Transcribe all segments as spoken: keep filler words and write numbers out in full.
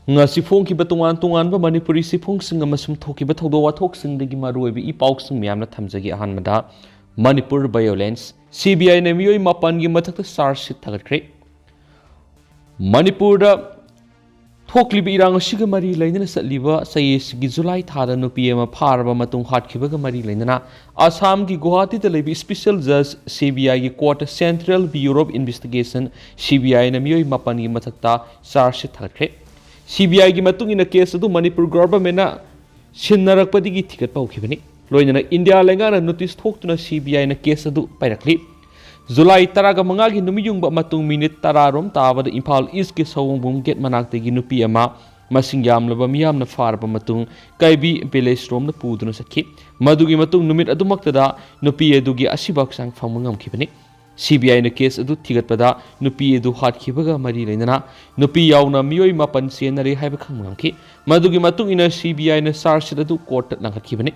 ꯉꯁꯤ ꯐꯣꯡꯈꯤꯕ ꯇꯣꯉꯥꯟ ꯇꯣꯉꯥꯟꯕ ꯃꯅꯤꯄꯨꯔꯤ ꯆꯦꯐꯣꯡꯁꯤꯡ ꯑꯃꯁꯨꯡ ꯊꯣꯛꯈꯤꯕ ꯊꯧꯗꯣꯛ ꯋꯥꯊꯣꯛꯁꯤꯡꯗꯒꯤ ꯃꯔꯨꯑꯣꯏꯕ ꯏ ꯄꯥꯎꯁꯤꯡ ꯃꯌꯥꯝꯅ ꯊꯝꯖꯒꯦ꯫ ꯑꯍꯥꯟꯕꯗ, ꯃꯅꯤꯄꯨꯔ violence, CBIꯅ ꯃꯤꯑꯣꯏ ꯃꯥꯄꯟꯒꯤ ꯃꯊꯛꯇ charge sheet ꯊꯥꯒꯠꯈ꯭ꯔꯦ꯫ ꯃꯅꯤꯄꯨꯔꯗ ꯊꯣꯛꯂꯤꯕ ꯏꯔꯥꯡ ꯑꯁꯤꯒ ꯃꯔꯤ ꯂꯩꯅꯅ ꯆꯠꯂꯤꯕ ꯆꯍꯤ ꯑꯁꯤꯒꯤ ꯖꯨꯂꯥꯏ ꯊꯥꯗ ꯅꯨꯄꯤ ꯑꯃ ꯐꯥꯔꯕ ꯃꯇꯨꯡ ꯍꯥꯠꯈꯤꯕꯒ ꯃꯔꯤ ꯂꯩꯅꯅ ꯑꯁꯥꯝꯒꯤ ꯒꯨꯋꯥꯍꯥꯇꯤꯗ ꯂꯩꯕ special judge CBIꯒꯤ court Central Bureau of Investigation, CBIꯅ ꯃꯤꯑꯣꯏ ꯃꯥꯄꯟꯒꯤ ꯃꯊꯛꯇ charge sheet ꯊꯥꯒꯠꯈ꯭ꯔꯦ꯫ CBIꯒꯤ ꯃꯇꯨꯡ ꯏꯟꯅ case ꯑꯗꯨ ꯃꯅꯤꯄꯨꯔ governmentꯅ ꯁꯤꯟꯅꯔꯛꯄꯗꯒꯤ ꯊꯤꯒꯠꯄ ꯍꯧꯈꯤꯕꯅꯤ꯫ ꯂꯣꯏꯅꯅ ꯏꯟꯗꯤꯌꯥ ꯂꯩꯉꯥꯛꯅ notice ꯊꯣꯛꯇꯨꯅ CBIꯅ case ꯑꯗꯨ ꯄꯥꯏꯔꯛꯂꯤ꯫ ꯖꯨꯂꯥꯏ ꯇꯔꯥꯒ ꯃꯉꯥꯒꯤ ꯅꯨꯃꯤꯠꯌꯨꯡꯕ ꯃꯇꯨꯡ minute ꯇꯔꯥ ꯔꯣꯝ ꯇꯥꯕꯗ ꯏꯝꯐꯥꯜ Eastꯀꯤ ꯁꯑꯣꯡꯕꯨꯡ gate ꯃꯅꯥꯛꯇꯒꯤ ꯅꯨꯄꯤ ꯑꯃ ꯃꯁꯤꯡ ꯌꯥꯝꯂꯕ ꯃꯤꯌꯥꯝꯅ ꯐꯥꯔꯕ ꯃꯇꯨꯡ ꯀꯩꯕꯤ village ꯔꯣꯝꯗ ꯄꯨꯗꯨꯅ ꯆꯠꯈꯤ꯫ ꯃꯗꯨꯒꯤ ꯃꯇꯨꯡ ꯅꯨꯃꯤꯠ ꯑꯗꯨꯃꯛꯇꯗ ꯅꯨꯄꯤ ꯑꯗꯨꯒꯤ ꯑꯁꯤꯕ ꯍꯛꯆꯥꯡ ꯐꯪꯕ ꯉꯝꯈꯤꯕꯅꯤ꯫ CBIꯅ case ꯑꯗꯨ ꯊꯤꯒꯠꯄꯗ ꯅꯨꯄꯤ ꯑꯗꯨ ꯍꯥꯠꯈꯤꯕꯒ ꯃꯔꯤ ꯂꯩꯅꯅ ꯅꯨꯄꯤ ꯌꯥꯎꯅ ꯃꯤꯑꯣꯏ ꯃꯥꯄꯟ ꯆꯦꯟꯅꯔꯦ ꯍꯥꯏꯕ ꯈꯪꯕ ꯉꯝꯈꯤ꯫ ꯃꯗꯨꯒꯤ ꯃꯇꯨꯡ ꯏꯟꯅ CBIꯅ charge sheet ꯑꯗꯨ courtꯇ ꯂꯪꯈꯠꯈꯤꯕꯅꯤ꯫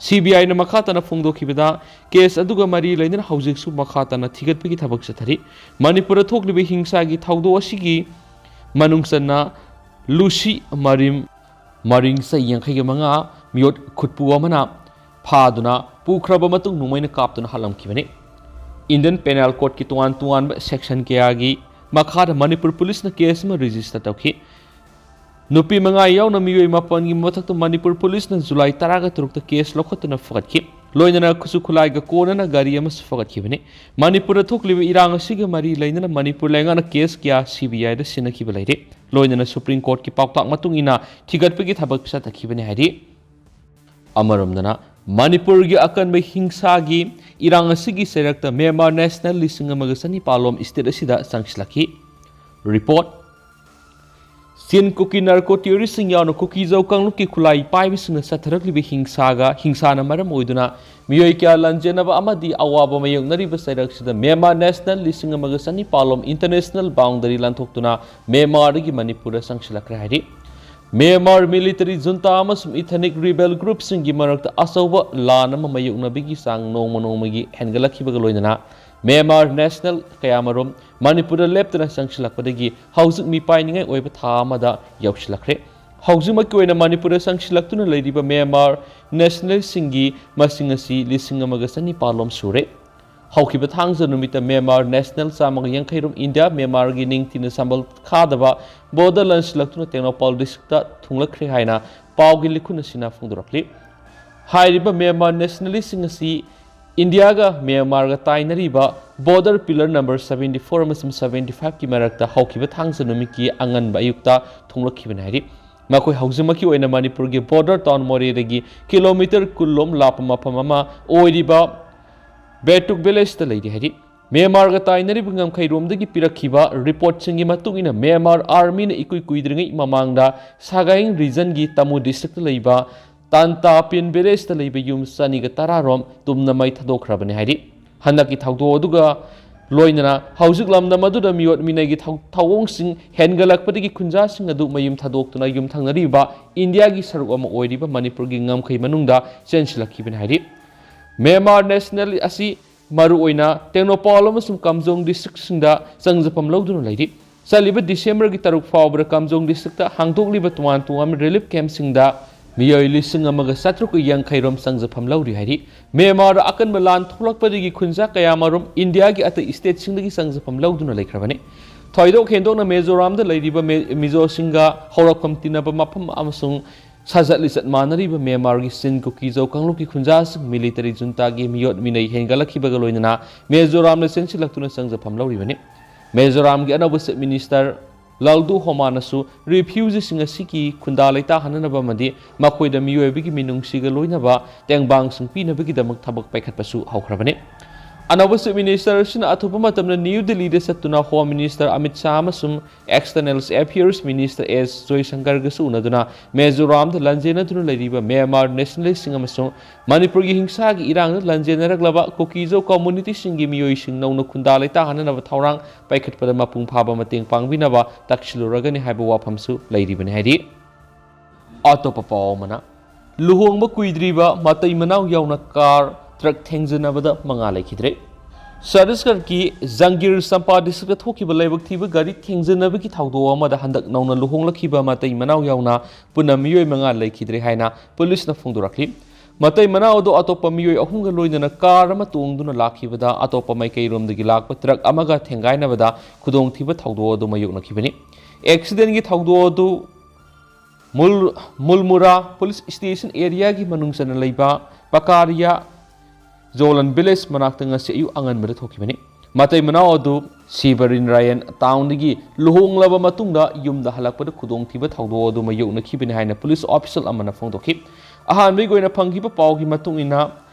CBIꯅ ꯃꯈꯥ ꯇꯥꯅ ꯐꯣꯡꯗꯣꯛꯈꯤꯕꯗ, case ꯑꯗꯨꯒ ꯃꯔꯤ ꯂꯩꯅꯅ ꯍꯧꯖꯤꯛꯁꯨ ꯃꯈꯥ ꯇꯥꯅ ꯊꯤꯒꯠꯄꯒꯤ ꯊꯕꯛ ꯆꯠꯊꯔꯤ꯫ ꯃꯅꯤꯄꯨꯔꯗ ꯊꯣꯛꯂꯤꯕ ꯍꯤꯡꯁꯥꯒꯤ ꯊꯧꯗꯣꯛ ꯑꯁꯤꯒꯤ ꯃꯅꯨꯡ ꯆꯟꯅ ꯂꯨꯁꯤ ꯃꯔꯤꯝ ꯃꯔꯤꯡ ꯆꯍꯤ ꯌꯥꯡꯈꯩꯒ ꯃꯉꯥ ꯃꯤꯑꯣꯠ ꯈꯨꯠꯄꯨ ꯑꯃꯅ ꯐꯥꯗꯨꯅ ꯄꯨꯈ꯭ꯔꯕ ꯃꯇꯨꯡ ꯅꯣꯡꯃꯩꯅ ꯀꯥꯞꯇꯨꯅ ꯍꯥꯠꯂꯝꯈꯤꯕꯅꯤ꯫ Indian Penal Codeꯀꯤ ꯇꯣꯉꯥꯟ ꯇꯣꯉꯥꯟꯕ section ꯀꯌꯥꯒꯤ ꯃꯈꯥꯗ ꯃꯅꯤꯄꯨꯔ ꯄꯨꯂꯤꯁꯅ case ꯑꯃ register ꯇꯧꯈꯤ꯫ ꯅꯨꯄꯤ ꯃꯉꯥ ꯌꯥꯎꯅ ꯃꯤꯑꯣꯏ ꯃꯥꯄꯟꯒꯤ ꯃꯊꯛꯇ ꯃꯅꯤꯄꯨꯔ ꯄꯨꯂꯤꯁꯅ ꯖꯨꯂꯥꯏ ꯇꯔꯥꯒ ꯇꯔꯨꯛꯇ case ꯂꯧꯈꯠꯇꯨꯅ ꯐꯒꯠꯈꯤ꯫ ꯂꯣꯏꯅꯅ ꯈꯨꯠꯁꯨ ꯈꯨꯠꯂꯥꯏꯒ ꯀꯣꯟꯅꯅ ꯒꯥꯔꯤ ꯑꯃꯁꯨ ꯐꯒꯠꯈꯤꯕꯅꯤ꯫ ꯃꯅꯤꯄꯨꯔꯗ ꯊꯣꯛꯂꯤꯕ ꯏꯔꯥꯡ ꯑꯁꯤꯒ ꯃꯔꯤ ꯂꯩꯅꯅ ꯃꯅꯤꯄꯨꯔ ꯂꯩꯉꯥꯛꯅ case ꯀꯌꯥ CBIꯗ ꯁꯤꯟꯅꯈꯤꯕ ꯂꯩꯔꯦ꯫ ꯂꯣꯏꯅꯅ Supreme Courtꯀꯤ ꯄꯥꯎꯇꯥꯛ ꯃꯇꯨꯡ ꯏꯟꯅ ꯊꯤꯒꯠꯄꯒꯤ ꯊꯕꯛ ꯆꯠꯊꯈꯤꯕꯅꯤ ꯍꯥꯏꯔꯤ꯫ ꯑꯃꯔꯣꯝꯗꯅ, ꯃꯅꯤꯄꯨꯔꯒꯤ ꯑꯀꯟꯕ ꯍꯤꯡꯁꯥꯒꯤ ꯏꯔꯥꯡ ꯑꯁꯤꯒꯤ ꯆꯩꯔꯛꯇ ꯃ꯭ꯌꯥꯟꯃꯥꯔ national ꯂꯤꯁꯤꯡ ꯑꯃꯒ ꯆꯅꯤꯄꯥꯜ ꯂꯣꯝ state ꯑꯁꯤꯗ ꯆꯪꯁꯤꯜꯂꯛꯈꯤ꯫ Report꯫ ꯆꯤꯟ ꯀꯨꯀꯤ narco terroristꯁꯤꯡ ꯌꯥꯎꯅ ꯀꯨꯀꯤ-ꯖꯧ ꯀꯥꯡꯂꯨꯞꯀꯤ ꯈꯨꯠꯂꯥꯏ ꯄꯥꯏꯕꯁꯤꯡꯅ ꯆꯠꯊꯔꯛꯂꯤꯕ ꯍꯤꯡꯁꯥꯒ, ꯍꯤꯡꯁꯥꯅ ꯃꯔꯝ ꯑꯣꯏꯗꯨꯅ ꯃꯤꯑꯣꯏ ꯀꯌꯥ ꯂꯥꯟꯖꯦꯟꯅꯕ ꯑꯃꯗꯤ ꯑꯋꯥꯕ ꯃꯥꯌꯣꯛꯅꯔꯤꯕ ꯆꯩꯔꯛꯁꯤꯗ ꯃ꯭ꯌꯥꯟꯃꯥꯔ national ꯂꯤꯁꯤꯡ ꯑꯃꯒ ꯆꯅꯤꯄꯥꯜ ꯂꯣꯝ international boundary ꯂꯥꯟꯊꯣꯛꯇꯨꯅ ꯃ꯭ꯌꯥꯟꯃꯥꯔꯗꯒꯤ ꯃꯅꯤꯄꯨꯔꯗ ꯆꯪꯁꯤꯜꯂꯛꯈ꯭ꯔꯦ ꯍꯥꯏꯔꯤ꯫ ꯃ꯭ꯌꯥꯟꯃꯥꯔ military junta ꯑꯃꯁꯨꯡ ethnic rebel groupꯁꯤꯡꯒꯤ ꯃꯔꯛꯇ ꯑꯆꯧꯕ ꯂꯥꯟ ꯑꯃ ꯃꯥꯌꯣꯛꯅꯕꯒꯤ ꯆꯥꯡ ꯅꯣꯡꯃ ꯅꯣꯡꯃꯒꯤ ꯍꯦꯟꯒꯠꯂꯛꯈꯤꯕꯒ ꯂꯣꯏꯅꯅ ꯃ꯭ꯌꯥꯟꯃꯥꯔ ꯅꯦꯁꯅꯦꯜ ꯀꯌꯥꯃꯔꯨꯝ ꯃꯅꯤꯄꯨꯔꯗ ꯂꯦꯞꯇꯅ ꯆꯪꯁꯤꯜꯂꯛꯄꯗꯒꯤ ꯍꯧꯖꯤꯛ ꯃꯤꯄꯥꯏꯅꯤꯡꯉꯥꯏ ꯑꯣꯏꯕ ꯊꯥ ꯑꯃꯗ ꯌꯧꯁꯤꯜꯂꯛꯈ꯭ꯔꯦ꯫ ꯍꯧꯖꯤꯛꯃꯛꯀꯤ ꯑꯣꯏꯅ ꯃꯅꯤꯄꯨꯔꯗ ꯆꯪꯁꯤꯜꯂꯛꯇꯨꯅ ꯂꯩꯔꯤꯕ ꯃ꯭ꯌꯥꯟꯃꯥꯔ ꯅꯦꯁꯅꯦꯂꯤꯁꯁꯤꯡꯒꯤ ꯃꯁꯤꯡ ꯑꯁꯤ ꯂꯤꯁꯤꯡ ꯑꯃꯒ ꯆꯅꯤꯄꯥꯜ ꯂꯣꯝ ꯁꯨꯔꯦ꯫ ꯍꯧꯈꯤꯕ ꯊꯥꯡꯖ ꯅꯨꯃꯤꯠꯇ ꯃ꯭ꯌꯥꯟꯃꯥꯔ ꯅꯦꯁꯅꯦꯜ ꯆꯥꯝꯃꯒ ꯌꯥꯡꯈꯩ ꯔꯣꯝ ꯏꯟꯗꯤꯌꯥ ꯃ꯭ꯌꯥꯟꯃꯥꯔꯒꯤ ꯅꯤꯡꯊꯤꯅ ꯁꯝꯕꯜ ꯈꯥꯗꯕ ꯕꯣꯔꯗꯔ ꯂꯥꯟꯁꯤꯜꯂꯛꯇꯨꯅ ꯇꯦꯡꯅꯧꯄꯜ ꯗꯤꯁꯇ꯭ꯔꯤꯛꯇ ꯊꯨꯡꯂꯛꯈ꯭ꯔꯦ ꯍꯥꯏꯅ ꯄꯥꯎꯒꯤ ꯂꯤꯈꯨꯟ ꯑꯁꯤꯅ ꯐꯣꯡꯗꯣꯔꯛꯂꯤ꯫ ꯍꯥꯏꯔꯤꯕ ꯃ꯭ꯌꯥꯟꯃꯥꯔ ꯅꯦꯁꯅꯦꯂꯤꯁꯁꯤꯡ ꯑꯁꯤ ꯏꯟꯗꯤꯌꯥꯒ ꯃ꯭ꯌꯥꯟꯃꯥꯔꯒ ꯇꯥꯏꯅꯔꯤꯕ border pillar number seventy four ꯑꯃꯁꯨꯡ ꯁꯕꯦꯟꯇꯤ ꯐꯥꯏꯚꯀꯤ ꯃꯔꯛꯇ ꯍꯧꯈꯤꯕ ꯊꯥꯡꯖ ꯅꯨꯃꯤꯠꯀꯤ ꯑꯉꯟꯕ ꯑꯌꯨꯛꯇ ꯊꯨꯡꯂꯛꯈꯤꯕꯅꯤ ꯍꯥꯏꯔꯤ꯫ ꯃꯈꯣꯏ ꯍꯧꯖꯤꯛꯃꯛꯀꯤ ꯑꯣꯏꯅ ꯃꯅꯤꯄꯨꯔꯒꯤ ꯕꯣꯔꯗꯔ ꯇꯥꯎꯟ ꯃꯣꯔꯦꯗꯒꯤ ꯀꯤꯂꯣꯃꯤꯇꯔ ꯀꯨꯟ ꯂꯣꯝ ꯂꯥꯞꯄ ꯃꯐꯝ ꯑꯃ ꯑꯣꯏꯔꯤꯕ ꯕꯦꯇꯨꯛ ꯚꯤꯂꯦꯖꯇ ꯂꯩꯔꯤ ꯍꯥꯏꯔꯤ꯫ ꯃ꯭ꯌꯥꯟꯃꯥꯔꯒ ꯇꯥꯏꯅꯔꯤꯕ ꯉꯝꯈꯩꯔꯣꯝꯗꯒꯤ ꯄꯤꯔꯛꯈꯤꯕ ꯔꯤꯄꯣꯔꯠꯁꯤꯡꯒꯤ ꯃꯇꯨꯡ ꯏꯟꯅ, ꯃ꯭ꯌꯥꯟꯃꯥꯔ ꯑꯥꯔꯃꯤꯅ ꯏꯀꯨꯏ ꯀꯨꯏꯗ꯭ꯔꯤꯉꯩ ꯃꯃꯥꯡꯗ ꯁꯥꯒꯥꯏꯡ ꯔꯤꯖꯟꯒꯤ ꯇꯥꯃꯨ ꯗꯤꯁꯇ꯭ꯔꯤꯛꯇ ꯂꯩꯕ ꯇꯥꯟꯇꯥꯄꯤꯟ ꯚꯤꯂꯦꯖꯇ ꯂꯩꯕ ꯌꯨꯝ ꯆꯅꯤꯒ ꯇꯔꯥ ꯔꯣꯝ ꯇꯨꯝꯅ ꯃꯩ ꯊꯥꯗꯣꯛꯈ꯭ꯔꯕꯅꯤ ꯍꯥꯏꯔꯤ꯫ ꯍꯟꯗꯛꯀꯤ ꯊꯧꯗꯣꯛ ꯑꯗꯨꯒ ꯂꯣꯏꯅꯅ ꯍꯧꯖꯤꯛ ꯂꯝꯗꯝ ꯑꯗꯨꯗ ꯃꯤꯑꯣꯠ ꯃꯤꯅꯩꯒꯤ ꯊꯧ-, ꯊꯧꯑꯣꯡꯁꯤꯡ ꯍꯦꯟꯒꯠꯂꯛꯄꯗꯒꯤ ꯈꯨꯟꯖꯥꯁꯤꯡ ꯑꯗꯨ ꯃꯌꯨꯝ ꯊꯥꯗꯣꯛꯇꯨꯅ ꯌꯨꯝꯊꯪꯅꯔꯤꯕ ꯏꯟꯗꯤꯌꯥꯒꯤ ꯁꯔꯨꯛ ꯑꯃ ꯑꯣꯏꯔꯤꯕ ꯃꯅꯤꯄꯨꯔꯒꯤ ꯉꯝꯈꯩ ꯃꯅꯨꯡꯗ ꯆꯦꯟꯁꯤꯜꯂꯛꯈꯤꯕꯅꯤ ꯍꯥꯏꯔꯤ꯫ ꯃ꯭ꯌꯥꯟꯃꯥꯔ ꯅꯦꯁꯅꯦꯜ ꯑꯁꯤ ꯃꯔꯨꯑꯣꯏꯅ ꯇꯦꯡꯅꯧꯄꯥꯜ ꯑꯃꯁꯨꯡ ꯀꯥꯝꯖꯣꯡ ꯗꯤꯁꯇ꯭ꯔꯤꯛꯁꯤꯡꯗ ꯆꯪꯖꯐꯝ ꯂꯧꯗꯨꯅ ꯂꯩꯔꯤ꯫ ꯆꯠꯂꯤꯕ ꯗꯤꯁꯦꯝꯕꯔꯒꯤ ꯇꯔꯨꯛ ꯐꯥꯎꯕꯗ ꯀꯥꯝꯖꯣꯡ ꯗꯤꯁꯇ꯭ꯔꯤꯛꯇ ꯍꯥꯡꯗꯣꯛꯂꯤꯕ ꯇꯣꯉꯥꯟ ꯇꯣꯉꯥꯟꯕ ꯔꯤꯂꯤꯐ ꯀꯦꯝꯞꯁꯤꯡꯗ ꯃꯤꯑꯣꯏ ꯂꯤꯁꯤꯡ ꯑꯃꯒ ꯆꯥꯇ꯭ꯔꯨꯛꯀ ꯌꯥꯡꯈꯩ ꯔꯣꯝ ꯆꯪꯖꯐꯝ ꯂꯧꯔꯤ ꯍꯥꯏꯔꯤ꯫ ꯃ꯭ꯌꯥꯟꯃꯥꯔꯗ ꯑꯀꯟꯕ ꯂꯥꯟ ꯊꯣꯛꯂꯛꯄꯗꯒꯤ ꯈꯨꯟꯖꯥ ꯀꯌꯥ ꯃꯔꯨꯝ ꯏꯟꯗꯤꯌꯥꯒꯤ ꯑꯇꯩ ꯁ꯭ꯇꯦꯠꯁꯤꯡꯗꯒꯤ ꯆꯪꯖꯐꯝ ꯂꯧꯗꯨꯅ ꯂꯩꯈ꯭ꯔꯕꯅꯤ꯫ ꯊꯣꯏꯗꯣꯛ ꯍꯦꯟꯗꯣꯛꯅ ꯃꯤꯖꯣꯔꯥꯝꯗ ꯂꯩꯔꯤꯕ ꯃꯦ-, ꯃꯤꯖꯣꯁꯤꯡꯒ ꯍꯧꯔꯛꯐꯝ ꯇꯤꯟꯅꯕ ꯃꯐꯝ ꯑꯃꯁꯨꯡ ꯁꯥꯖꯠ ꯂꯤꯆꯠ ꯃꯥꯟꯅꯔꯤꯕ ꯃ꯭ꯌꯥꯟꯃꯥꯔꯒꯤ ꯆꯤꯟ ꯀꯨꯀꯤꯖꯧ ꯀꯥꯡꯂꯨꯞꯀꯤ ꯈꯨꯟꯖꯥꯁꯤꯡ ꯃꯤꯂꯤꯇꯔꯤ ꯖꯨꯟꯇꯥꯒꯤ ꯃꯤꯑꯣꯠ ꯃꯤꯅꯩ ꯍꯦꯟꯒꯠꯂꯛꯈꯤꯕꯒ ꯂꯣꯏꯅꯅ ꯃꯤꯖꯣꯔꯥꯝꯗ ꯆꯦꯟꯁꯤꯜꯂꯛꯇꯨꯅ ꯆꯪꯖꯐꯝ ꯂꯧꯔꯤꯕꯅꯤ꯫ ꯃꯤꯖꯣꯔꯥꯝꯒꯤ ꯑꯅꯧꯕ ꯆꯤꯐ ꯃꯤꯅꯤꯁꯇꯔ ꯂꯥꯜꯗꯨ ꯍꯣꯃꯥꯅꯁꯨ ꯔꯤꯐ꯭ꯌꯨꯖꯤꯁꯤꯡ ꯑꯁꯤꯒꯤ ꯈꯨꯟꯗꯥ ꯂꯩꯇꯥꯍꯟꯅꯅꯕ ꯑꯃꯗꯤ ꯃꯈꯣꯏꯗ ꯃꯤꯑꯣꯏꯕꯒꯤ ꯃꯤꯅꯨꯡꯁꯤꯒ ꯂꯣꯏꯅꯕ ꯇꯦꯡꯕꯥꯡꯁꯤꯡ ꯄꯤꯅꯕꯒꯤꯗꯃꯛ ꯊꯕꯛ ꯄꯥꯏꯈꯠꯄꯁꯨ ꯍꯧꯈ꯭ꯔꯕꯅꯤ꯫ ꯑꯅꯧꯕ ꯆꯤꯐ ꯃꯤꯅꯤꯁꯇꯔ ꯑꯁꯤꯅ ꯑꯊꯨꯕ ꯃꯇꯝꯗ ꯅ꯭ꯌꯨ ꯗꯤꯜꯂꯤꯗ ꯆꯠꯇꯨꯅ ꯍꯣꯝ ꯃꯤꯅꯤꯁꯇꯔ ꯑꯃꯤꯠ ꯁꯥꯍ ꯑꯃꯁꯨꯡ ꯑꯦꯛꯁꯇꯔꯅꯦꯜ ꯑꯦꯐꯤꯌꯔꯁ ꯃꯤꯅꯤꯁꯇꯔ ꯑꯦꯁ ꯖꯣꯏꯁꯪꯀꯔꯒꯁꯨ ꯎꯅꯗꯨꯅ ꯃꯤꯖꯣꯔꯥꯝꯗ ꯂꯥꯟꯖꯦꯟꯅꯗꯨꯅ ꯂꯩꯔꯤꯕ ꯃ꯭ꯌꯥꯟꯃꯥꯔ ꯅꯦꯁꯅꯦꯂꯤꯁꯁꯤꯡ ꯑꯃꯁꯨꯡ ꯃꯅꯤꯄꯨꯔꯒꯤ ꯍꯤꯡꯁꯥꯒꯤ ꯏꯔꯥꯡꯗ ꯂꯥꯟꯖꯦꯟꯅꯔꯛꯂꯕ ꯀꯨꯀꯤꯖꯧ ꯀꯝꯃꯨꯅꯤꯇꯤꯁꯤꯡꯒꯤ ꯃꯤꯑꯣꯏꯁꯤꯡ ꯅꯧꯅ ꯈꯨꯟꯗꯥ ꯂꯩꯇꯥꯍꯟꯅꯅꯕ ꯊꯧꯔꯥꯡ ꯄꯥꯏꯈꯠꯄꯗ ꯃꯄꯨꯡ ꯐꯥꯕ ꯃꯇꯦꯡ ꯄꯥꯡꯕꯤꯅꯕ ꯇꯛꯁꯤꯜꯂꯨꯔꯒꯅꯤ ꯍꯥꯏꯕ ꯋꯥꯐꯝꯁꯨ ꯂꯩꯔꯤꯕꯅꯤ ꯍꯥꯏꯔꯤ꯫ ꯑꯇꯣꯞꯄ ꯄꯥꯎ ꯑꯃꯅ, ꯂꯨꯍꯣꯡꯕ ꯀꯨꯏꯗ꯭ꯔꯤꯕ ꯃꯇꯩ ꯃꯅꯥꯎ ꯌꯥꯎꯅ ꯀꯥꯔ ꯇ꯭ꯔꯛ ꯊꯦꯡꯖꯤꯟꯅꯕꯗ ꯃꯉꯥ ꯂꯩꯈꯤꯗ꯭ꯔꯦ꯫ ꯆꯇꯤꯁꯒꯔꯒꯤ ꯖꯪꯒꯤꯔ ꯆꯝꯄꯥ ꯗꯤꯁꯇ꯭ꯔꯤꯛꯇ ꯊꯣꯛꯈꯤꯕ ꯂꯥꯏꯕꯛ ꯊꯤꯕ ꯒꯥꯔꯤ ꯊꯦꯡꯖꯤꯟꯅꯕꯒꯤ ꯊꯧꯗꯣꯛ ꯑꯃꯗ ꯍꯟꯗꯛ ꯅꯧꯅ ꯂꯨꯍꯣꯡꯂꯛꯈꯤꯕ ꯃꯇꯩ ꯃꯅꯥꯎ ꯌꯥꯎꯅ ꯄꯨꯟꯅ ꯃꯤꯑꯣꯏ ꯃꯉꯥ ꯂꯩꯈꯤꯗ꯭ꯔꯦ ꯍꯥꯏꯅ ꯄꯨꯂꯤꯁꯅ ꯐꯣꯡꯗꯣꯔꯛꯂꯤ꯫ ꯃꯇꯩ ꯃꯅꯥꯎ ꯑꯗꯨ ꯑꯇꯣꯞꯄ ꯃꯤꯑꯣꯏ ꯑꯍꯨꯝꯒ ꯂꯣꯏꯅꯅ ꯀꯥꯔ ꯑꯃ ꯇꯣꯡꯗꯨꯅ ꯂꯥꯛꯈꯤꯕꯗ ꯑꯇꯣꯞꯄ ꯃꯥꯏꯀꯩꯔꯣꯝꯗꯒꯤ ꯂꯥꯛꯄ ꯇ꯭ꯔꯛ ꯑꯃꯒ ꯊꯦꯡꯒꯥꯏꯅꯕꯗ ꯈꯨꯗꯣꯡꯊꯤꯕ ꯊꯧꯗꯣꯛ ꯑꯗꯨ ꯃꯥꯌꯣꯛꯅꯈꯤꯕꯅꯤ꯫ ꯑꯦꯛꯁꯤꯗꯦꯟꯒꯤ ꯊꯧꯗꯣꯛ ꯑꯗꯨ ꯃꯨꯜ-, ꯃꯨꯜꯃꯨꯔꯥ ꯄꯨꯂꯤꯁ ꯁ꯭ꯇꯦꯁꯟ ꯑꯦꯔꯤꯌꯥꯒꯤ ꯃꯅꯨꯡ ꯆꯟꯅ ꯂꯩꯕ ꯄꯀꯥꯔꯤꯌꯥ ꯖꯣꯂꯟ ꯚꯤꯂꯦꯖ ꯃꯅꯥꯛꯇ ꯉꯁꯤ ꯑꯌꯨꯛ ꯑꯉꯟꯕꯗ ꯊꯣꯛꯈꯤꯕꯅꯤ꯫ ꯃꯇꯩ ꯃꯅꯥꯎ ꯑꯗꯨ ꯁꯤꯕꯔꯤꯟ ꯔꯥꯌꯟ ꯇꯥꯎꯟꯗꯒꯤ ꯂꯨꯍꯣꯡꯂꯕ ꯃꯇꯨꯡꯗ ꯌꯨꯝꯗ ꯍꯜꯂꯛꯄꯗ ꯈꯨꯗꯣꯡꯊꯤꯕ ꯊꯧꯗꯣꯛ ꯑꯗꯨ ꯃꯥꯌꯣꯛꯅꯈꯤꯕꯅꯤ ꯍꯥꯏꯅ ꯄꯨꯂꯤꯁ ꯑꯣꯐꯤꯁꯤꯌꯦꯜ ꯑꯃꯅ ꯐꯣꯡꯗꯣꯛꯈꯤ꯫ ꯑꯍꯥꯟꯕꯒꯤ ꯑꯣꯏꯅ ꯐꯪꯈꯤꯕ ꯄꯥꯎꯒꯤ ꯃꯇꯨꯡ ꯏꯟꯅ,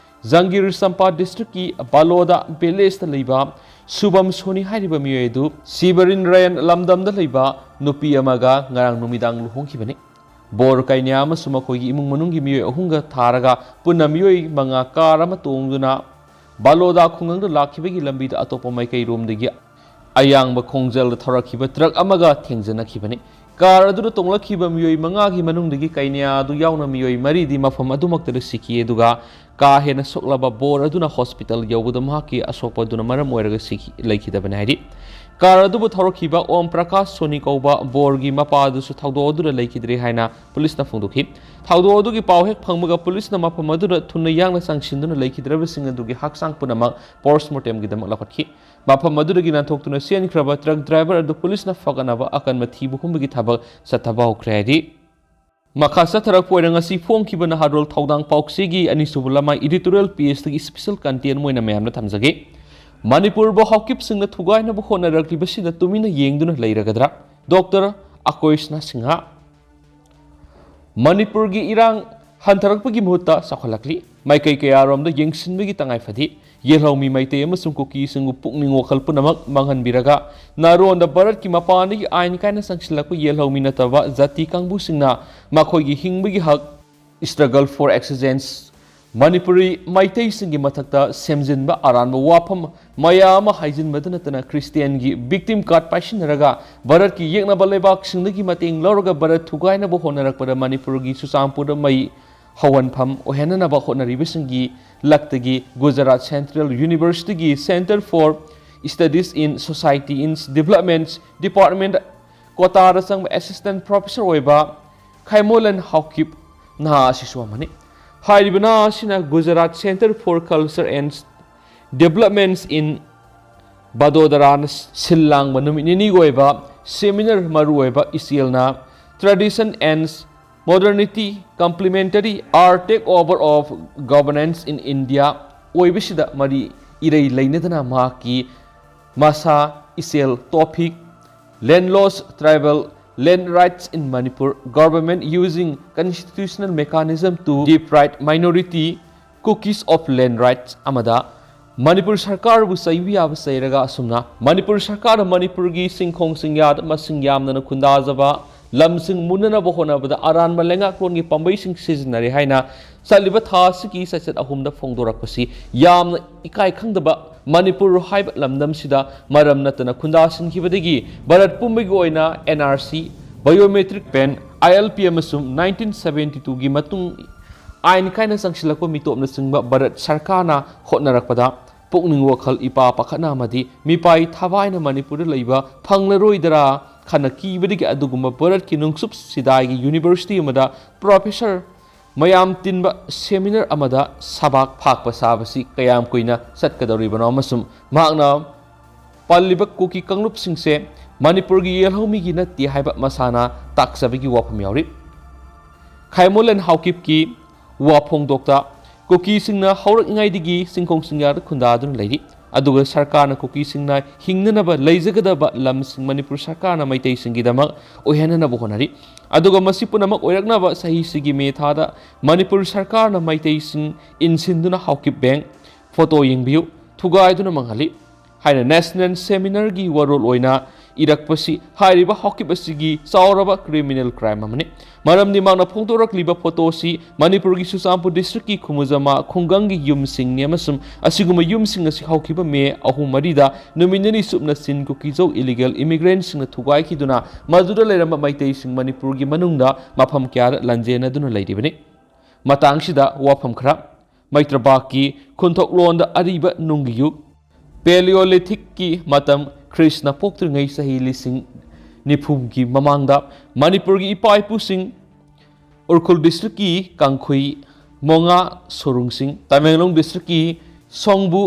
ꯖꯪꯒꯤꯔ ꯆꯝꯄꯥ ꯗꯤꯁꯇ꯭ꯔꯤꯛꯀꯤ ꯕꯥꯂꯣꯗꯥ ꯚꯤꯂꯦꯖꯇ ꯂꯩꯕ ꯁꯨꯚꯝ ꯁꯣꯅꯤ ꯍꯥꯏꯔꯤꯕ ꯃꯤꯑꯣꯏ ꯑꯗꯨ ꯁꯤꯕꯔꯤꯟ ꯔꯥꯌꯟ ꯂꯝꯗꯝꯗ ꯂꯩꯕ ꯅꯨꯄꯤ ꯑꯃꯒ ꯉꯔꯥꯡ ꯅꯨꯃꯤꯗꯥꯡ ꯂꯨꯍꯣꯡꯈꯤꯕꯅꯤ꯫ ꯕꯣꯔ ꯀꯩꯅ꯭ꯌꯥ ꯑꯃꯁꯨꯡ ꯃꯈꯣꯏꯒꯤ ꯏꯃꯨꯡ ꯃꯅꯨꯡꯒꯤ ꯃꯤꯑꯣꯏ ꯑꯍꯨꯝꯒ ꯊꯥꯔꯒ ꯄꯨꯟꯅ ꯃꯤꯑꯣꯏ ꯃꯉꯥ ꯀꯥꯔ ꯑꯃ ꯇꯣꯡꯗꯨꯅ ꯕꯥꯂꯣꯗꯥ ꯈꯨꯡꯒꯪꯗ ꯂꯥꯛꯈꯤꯕꯒꯤ ꯂꯝꯕꯤꯗ ꯑꯇꯣꯞꯄ ꯃꯥꯏꯀꯩꯔꯣꯝꯗꯒꯤ ꯑꯌꯥꯡꯕ ꯈꯣꯡꯖꯦꯜꯗ ꯊꯧꯔꯛꯈꯤꯕ ꯇ꯭ꯔꯛ ꯑꯃꯒ ꯊꯦꯡꯖꯤꯟꯅꯈꯤꯕꯅꯤ꯫ ꯀꯥꯔ ꯑꯗꯨꯗ ꯇꯣꯡꯂꯛꯈꯤꯕ ꯃꯤꯑꯣꯏ ꯃꯉꯥꯒꯤ ꯃꯅꯨꯡꯗꯒꯤ ꯀꯩꯅ꯭ꯌꯥ ꯑꯗꯨ ꯌꯥꯎꯅ ꯃꯤꯑꯣꯏ ꯃꯔꯤꯗꯤ ꯃꯐꯝ ꯑꯗꯨꯃꯛꯇꯗ ꯁꯤꯈꯤ, ꯑꯗꯨꯒ ꯀꯥ ꯍꯦꯟꯅ ꯁꯣꯛꯂꯕ ꯕꯣꯔ ꯑꯗꯨꯅ ꯍꯣꯁꯄꯤꯇꯥꯜ ꯌꯧꯕꯗ ꯃꯍꯥꯛꯀꯤ ꯑꯁꯣꯛꯄ ꯑꯗꯨꯅ ꯃꯔꯝ ꯑꯣꯏꯔꯒ ꯁꯤꯈꯤ, ꯂꯩꯈꯤꯗꯕꯅꯤ ꯍꯥꯏꯔꯤ꯫ ꯀꯥꯔ ꯑꯗꯨꯕꯨ ꯊꯧꯔꯛꯈꯤꯕ ꯑꯣꯝ ꯄ꯭ꯔꯀꯥꯁ ꯁꯣꯅꯤ ꯀꯧꯕ ꯕꯣꯔꯒꯤ ꯃꯄꯥ ꯑꯗꯨꯁꯨ ꯊꯧꯗꯣꯛ ꯑꯗꯨꯗ ꯂꯩꯈꯤꯗ꯭ꯔꯦ ꯍꯥꯏꯅ ꯄꯨꯂꯤꯁꯅ ꯐꯣꯡꯗꯣꯛꯈꯤ꯫ ꯊꯧꯗꯣꯛ ꯑꯗꯨꯒꯤ ꯄꯥꯎ ꯍꯦꯛ ꯐꯪꯕꯒ ꯄꯨꯂꯤꯁꯅ ꯃꯐꯝ ꯑꯗꯨꯗ ꯊꯨꯅ ꯌꯥꯡꯅ ꯆꯪꯁꯤꯟꯗꯨꯅ ꯂꯩꯈꯤꯗ꯭ꯔꯕꯁꯤꯡ ꯑꯗꯨꯒꯤ ꯍꯛꯆꯥꯡ ꯄꯨꯝꯅꯃꯛ ꯄꯣꯁꯃꯣꯔꯇꯦꯝꯒꯤꯗꯃꯛ ꯂꯧꯈꯠꯈꯤ꯫ ꯃꯐꯝ ꯑꯗꯨꯗꯒꯤ ꯅꯥꯟꯊꯣꯛꯇꯨꯅ ꯆꯦꯟꯈ꯭ꯔꯕ ꯇ꯭ꯔꯛ ꯗ꯭ꯔꯥꯏꯚꯔ ꯑꯗꯨ ꯄꯨꯂꯤꯁꯅ ꯐꯒꯠꯅꯕ ꯑꯀꯟꯕ ꯊꯤꯕ ꯍꯨꯝꯕꯒꯤ ꯊꯕꯛ ꯆꯠꯊꯕ ꯍꯧꯈ꯭ꯔꯦ ꯍꯥꯏꯔꯤ꯫ ꯃꯈꯥ ꯆꯠꯊꯔꯛꯄ ꯑꯣꯏꯅ ꯉꯁꯤ ꯐꯣꯡꯈꯤꯕ ꯅꯍꯥꯔꯣꯜ ꯊꯧꯗꯥꯡ ꯄꯥꯎꯆꯦꯒꯤ ꯑꯅꯤꯁꯨꯕ ꯂꯃꯥꯏ editorial pageꯇꯒꯤ special content ꯑꯣꯏꯅ ꯃꯌꯥꯝꯗ ꯊꯝꯖꯒꯦ꯫ ꯃꯅꯤꯄꯨꯔꯕꯨ ꯍꯥꯎꯀꯤꯞꯁꯤꯡꯅ ꯊꯨꯒꯥꯏꯅꯕ ꯍꯣꯠꯅꯔꯛꯂꯤꯕꯁꯤꯗ ꯇꯨꯃꯤꯟꯅ ꯌꯦꯡꯗꯨꯅ ꯂꯩꯔꯒꯗ꯭ꯔꯥ? ꯗꯣꯛꯇꯔ ꯑꯀꯣꯏꯁꯅꯥ ꯁꯤꯡꯍ꯫ ꯃꯅꯤꯄꯨꯔꯒꯤ ꯏꯔꯥꯡ ꯍꯟꯊꯔꯛꯄꯒꯤ ꯃꯍꯨꯠꯇ ꯆꯥꯎꯈꯠꯂꯛꯂꯤ꯫ ꯃꯥꯏꯀꯩ ꯀꯌꯥꯔꯣꯝꯗ ꯌꯦꯡꯁꯤꯟꯕꯒꯤ ꯇꯉꯥꯏ ꯐꯗꯦ꯫ ꯌꯦꯜꯍꯧꯃꯤ ꯃꯩꯇꯩ ꯑꯃꯁꯨꯡ ꯀꯨꯀꯤꯁꯤꯡꯕꯨ ꯄꯨꯛꯅꯤꯡ ꯋꯥꯈꯜ ꯄꯨꯝꯅꯃꯛ ꯃꯥꯡꯍꯟꯕꯤꯔꯒ ꯅꯥꯔꯣꯟꯗ ꯚꯥꯔꯠꯀꯤ ꯃꯄꯥꯟꯗꯒꯤ ꯑꯥꯏꯟ ꯀꯥꯏꯅ ꯆꯪꯁꯤꯜꯂꯛꯄ ꯌꯦꯜꯍꯧꯃꯤ ꯅꯠꯇꯕ ꯖꯥꯇꯤ ꯀꯥꯡꯕꯨꯁꯤꯡꯅ ꯃꯈꯣꯏꯒꯤ ꯍꯤꯡꯕꯒꯤ ꯍꯛ, struggle for existence, ꯃꯅꯤꯄꯨꯔꯤ ꯃꯩꯇꯩꯁꯤꯡꯒꯤ ꯃꯊꯛꯇ ꯁꯦꯝꯖꯤꯟꯕ ꯑꯔꯥꯟꯕ ꯋꯥꯐꯝ ꯃꯌꯥꯝ ꯑꯃ ꯍꯥꯏꯖꯤꯟꯕꯗ ꯅꯠꯇꯅ ꯈ꯭ꯔꯤꯁꯇꯤꯌꯥꯟꯒꯤ victim card ꯄꯥꯏꯁꯤꯟꯅꯔꯒ ꯚꯥꯔꯠꯀꯤ ꯌꯦꯛꯅꯕ ꯂꯩꯕꯥꯛꯁꯤꯡꯗꯒꯤ ꯃꯇꯦꯡ ꯂꯧꯔꯒ ꯚꯥꯔꯠ ꯊꯨꯒꯥꯏꯅꯕ ꯍꯣꯠꯅꯔꯛꯄꯗ ꯃꯅꯤꯄꯨꯔꯒꯤ ꯆꯨꯔꯆꯥꯟꯄꯨꯔꯗ ꯃꯩ ꯍꯧꯍꯟꯐꯝ ꯑꯣꯏꯍꯟꯅꯅꯕ ꯍꯣꯠꯅꯔꯤꯕꯁꯤꯡꯒꯤ ꯂꯛꯇꯒꯤ ꯒꯨꯖꯔꯥꯠ ꯁꯦꯟꯇ꯭ꯔꯦꯜ ꯌꯨꯅꯤꯚꯔꯁꯤꯇꯤꯒꯤ Centre for Studies in Society and Development Department ꯀꯣꯇꯥꯗ ꯆꯪꯕ ꯑꯦꯁꯤꯁꯇꯦꯟ ꯄ꯭ꯔꯣꯐꯦꯁꯔ ꯑꯣꯏꯕ ꯈꯥꯏꯃꯣꯂꯟ ꯍꯥꯎꯀꯤꯞ ꯅꯍꯥ ꯑꯁꯤꯁꯨ ꯑꯃꯅꯤ꯫ ꯍꯥꯏꯔꯤꯕ ꯅꯍꯥ ꯑꯁꯤꯅ Gujarat Centre for Culture and Developments in ꯕꯗꯣꯗꯔꯥꯅ ꯁꯤꯜ ꯂꯥꯡꯕ ꯅꯨꯃꯤꯠ ꯅꯤꯅꯤꯒꯤ ꯑꯣꯏꯕ ꯁꯦꯃꯤꯅꯥꯔ ꯃꯔꯨꯑꯣꯏꯕ ꯏꯆꯦꯜꯅ Tradition and Modernity, Complementary, Or Takeover of Governance in India ꯑꯣꯏꯕꯁꯤꯗ ꯃꯔꯤ ꯏꯔꯩ ꯂꯩꯅꯗꯅ ꯃꯍꯥꯛꯀꯤ ꯃꯁꯥ ꯏꯆꯦꯜ topic Land Loss Tribal Land Rights in Manipur, Government Using Constitutional Mechanism to Deprive Minority Kukis of Land Rights ꯑꯃꯗ ꯃꯅꯤꯄꯨꯔ ꯁꯔꯀꯥꯔꯕꯨ ꯆꯩꯕ ꯌꯥꯕ ꯆꯩꯔꯒ ꯑꯁꯨꯝꯅ ꯃꯅꯤꯄꯨꯔ ꯁꯔꯀꯥꯔꯅ ꯃꯅꯤꯄꯨꯔꯒꯤ ꯁꯤꯡꯈꯣꯡ ꯁꯤꯡꯌꯥꯗ ꯃꯁꯤꯡ ꯌꯥꯝꯗꯅ ꯈꯨꯟꯗꯥꯖꯕ ꯂꯝꯁꯤꯡ ꯃꯨꯟꯅꯅꯕ ꯍꯣꯠꯅꯕꯗ ꯑꯔꯥꯟꯕ ꯂꯩꯉꯥꯛꯂꯣꯟꯒꯤ ꯄꯥꯝꯕꯩꯁꯤꯡ ꯁꯤꯖꯤꯟꯅꯔꯦ ꯍꯥꯏꯅ ꯆꯠꯂꯤꯕ ꯊꯥ ꯑꯁꯤꯒꯤ ꯆꯩꯆꯠ ꯑꯍꯨꯝꯗ ꯐꯣꯡꯗꯣꯔꯛꯄꯁꯤ ꯌꯥꯝꯅ ꯏꯀꯥꯏ ꯈꯪꯗꯕ ꯃꯅꯤꯄꯨꯔ ꯍꯥꯏꯕ ꯂꯝꯗꯝꯁꯤꯗ ꯃꯔꯝ ꯅꯠꯇꯅ ꯈꯨꯟꯗꯥꯁꯤꯟꯈꯤꯕꯗꯒꯤ ꯚꯥꯔꯠ ꯄꯨꯝꯕꯒꯤ ꯑꯣꯏꯅ N R C, Biometric Pen, I L P ꯑꯃꯁꯨꯡ nineteen seventy twoꯒꯤ ꯃꯇꯨꯡ ꯑꯥꯏꯟ ꯀꯥꯏꯅ ꯆꯪꯁꯤꯜꯂꯛꯄ ꯃꯤꯇꯣꯞꯅꯆꯤꯡꯕ ꯚꯥꯔꯠ ꯁꯔꯀꯥꯔꯅ ꯍꯣꯠꯅꯔꯛꯄꯗ ꯄꯨꯛꯅꯤꯡ ꯋꯥꯈꯜ ꯏꯄꯥ ꯄꯥꯈꯠꯅ ꯑꯃꯗꯤ ꯃꯤꯄꯥꯏ ꯊꯥꯕꯥꯏꯅ ꯃꯅꯤꯄꯨꯔꯗ ꯂꯩꯕ ꯐꯪꯂꯔꯣꯏꯗ꯭ꯔꯥ ꯈꯟꯅ ꯀꯤꯕꯗꯒꯤ ꯑꯗꯨꯒꯨꯝꯕ ꯚꯥꯔꯠꯀꯤ ꯅꯨꯡꯁꯨꯞ ꯁꯤꯗꯥꯏꯒꯤ ꯌꯨꯅꯤꯚꯔꯁꯤꯇꯤ ꯑꯃꯗ ꯄ꯭ꯔꯣꯐꯦꯁꯔ ꯃꯌꯥꯝ ꯇꯤꯟꯕ ꯁꯦꯃꯤꯅꯥꯔ ꯑꯃꯗ ꯁꯕꯥꯛ ꯐꯥꯛꯄ ꯁꯥꯕꯁꯤ ꯀꯌꯥꯝ ꯀꯨꯏꯅ ꯆꯠꯀꯗꯧꯔꯤꯕꯅꯣ ꯑꯃꯁꯨꯡ ꯃꯍꯥꯛꯅ ꯄꯜꯂꯤꯕ ꯀꯨꯀꯤ ꯀꯥꯡꯂꯨꯞꯁꯤꯡꯁꯦ ꯃꯅꯤꯄꯨꯔꯒꯤ ꯌꯦꯜꯍꯧꯃꯤꯒꯤ ꯅꯠꯇꯦ ꯍꯥꯏꯕ ꯃꯁꯥꯅ ꯇꯥꯛꯆꯕꯒꯤ ꯋꯥꯐꯝ ꯌꯥꯎꯔꯤ꯫ ꯈꯥꯏꯃꯣꯂꯦꯟ ꯍꯥꯎꯀꯤꯞꯀꯤ ꯋꯥ ꯐꯣꯡꯗꯣꯛꯇ ꯀꯨꯀꯤꯁꯤꯡꯅ ꯍꯧꯔꯛꯂꯤꯉꯩꯗꯒꯤ ꯆꯤꯡꯈꯣꯡ ꯆꯤꯡꯌꯥꯗ ꯈꯨꯟꯗꯥꯗꯨꯅ ꯂꯩꯔꯤ꯫ ꯑꯗꯨꯒ ꯁꯔꯀꯥꯔꯅ ꯀꯨꯀꯤꯁꯤꯡꯅ ꯍꯤꯡꯅꯅꯕ ꯂꯩꯖꯒꯗꯕ ꯂꯝꯁꯤꯡ ꯃꯅꯤꯄꯨꯔ ꯁꯔꯀꯥꯔꯅ ꯃꯩꯇꯩꯁꯤꯡꯒꯤꯗꯃꯛ ꯑꯣꯏꯍꯟꯅꯅꯕ ꯍꯣꯠꯅꯔꯤ꯫ ꯑꯗꯨꯒ ꯃꯁꯤ ꯄꯨꯝꯅꯃꯛ ꯑꯣꯏꯔꯛꯅꯕ ꯆꯍꯤꯁꯤꯒꯤ ꯃꯦ ꯊꯥꯗ ꯃꯅꯤꯄꯨꯔ ꯁꯔꯀꯥꯔꯅ ꯃꯩꯇꯩꯁꯤꯡ ꯏꯟꯁꯤꯟꯗꯨꯅ ꯍꯥꯎꯀꯤꯞ ꯕꯦꯡ ꯐꯣꯇꯣ ꯌꯦꯡꯕꯤꯌꯨ, ꯊꯨꯒꯥꯏꯗꯨꯅ ꯃꯥꯡꯍꯜꯂꯤ ꯍꯥꯏꯅ ꯅꯦꯁꯅꯦꯜ ꯁꯦꯃꯤꯅꯥꯔꯒꯤ ꯋꯥꯔꯣꯜ ꯑꯣꯏꯅ ꯏꯔꯛꯄꯁꯤ ꯍꯥꯏꯔꯤꯕ ꯍꯥꯎꯀꯤꯞ ꯑꯁꯤꯒꯤ ꯆꯥꯎꯔꯕ ꯀ꯭ꯔꯤꯃꯤꯅꯦꯜ ꯀ꯭ꯔꯥꯏꯝ ꯑꯃꯅꯤ꯫ ꯃꯔꯝꯗꯤ ꯃꯍꯥꯛꯅ ꯐꯣꯡꯗꯣꯔꯛꯂꯤꯕ ꯐꯣꯇꯣ ꯑꯁꯤ ꯃꯅꯤꯄꯨꯔꯒꯤ ꯆꯨꯔꯆꯥꯟꯄꯨꯔ ꯗꯤꯁꯇ꯭ꯔꯤꯛꯀꯤ ꯈꯨꯃꯨꯖꯃꯥ ꯈꯨꯡꯒꯪꯒꯤ ꯌꯨꯝꯁꯤꯡꯅꯤ ꯑꯃꯁꯨꯡ ꯑꯁꯤꯒꯨꯝꯕ ꯌꯨꯝꯁꯤꯡ ꯑꯁꯤ ꯍꯧꯈꯤꯕ ꯃꯦ ꯑꯍꯨꯝ ꯃꯔꯤꯗ ꯅꯨꯃꯤꯠ ꯅꯤꯅꯤ ꯆꯨꯞꯅ ꯆꯤꯟ ꯀꯨꯀꯤꯖꯧ ꯏꯂꯤꯒꯦꯜ ꯏꯃꯤꯒ꯭ꯔꯦꯟꯁꯤꯡꯅ ꯊꯨꯒꯥꯏꯈꯤꯗꯨꯅ ꯃꯗꯨꯗ ꯂꯩꯔꯝꯕ ꯃꯩꯇꯩꯁꯤꯡ ꯃꯅꯤꯄꯨꯔꯒꯤ ꯃꯅꯨꯡꯗ ꯃꯐꯝ ꯀꯌꯥꯗ ꯂꯥꯟꯖꯦꯟꯅꯗꯨꯅ ꯂꯩꯔꯤꯕꯅꯤ꯫ ꯃꯇꯥꯡꯁꯤꯗ ꯋꯥꯐꯝ ꯈꯔ꯫ ꯃꯩꯇ꯭ꯔꯄꯥꯛꯀꯤ ꯈꯨꯟꯊꯣꯛꯂꯣꯟꯗ ꯑꯔꯤꯕ ꯅꯨꯡꯒꯤ ꯌꯨꯒ, ꯄꯦꯂꯤꯑꯣꯂꯤꯊꯤꯛꯀꯤ ꯃꯇꯝ, ꯈ꯭ꯔꯤꯁꯅ ꯄꯣꯛꯇ꯭ꯔꯤꯉꯩ ꯆꯍꯤ ꯂꯤꯁꯤꯡ ꯅꯤꯐꯨꯒꯤ ꯃꯃꯥꯡꯗ ꯃꯅꯤꯄꯨꯔꯒꯤ ꯏꯄꯥ ꯏꯄꯨꯁꯤꯡ ꯎꯈ꯭ꯔꯨꯜ ꯗꯤꯁꯇ꯭ꯔꯤꯛꯀꯤ ꯀꯥꯡꯈꯨꯏ ꯃꯣꯉꯥ ꯁꯣꯔꯨꯡꯁꯤꯡ, ꯇꯃꯦꯡꯂꯣꯡ ꯗꯤꯁꯇ꯭ꯔꯤꯛꯀꯤ ꯁꯣꯡꯕꯨ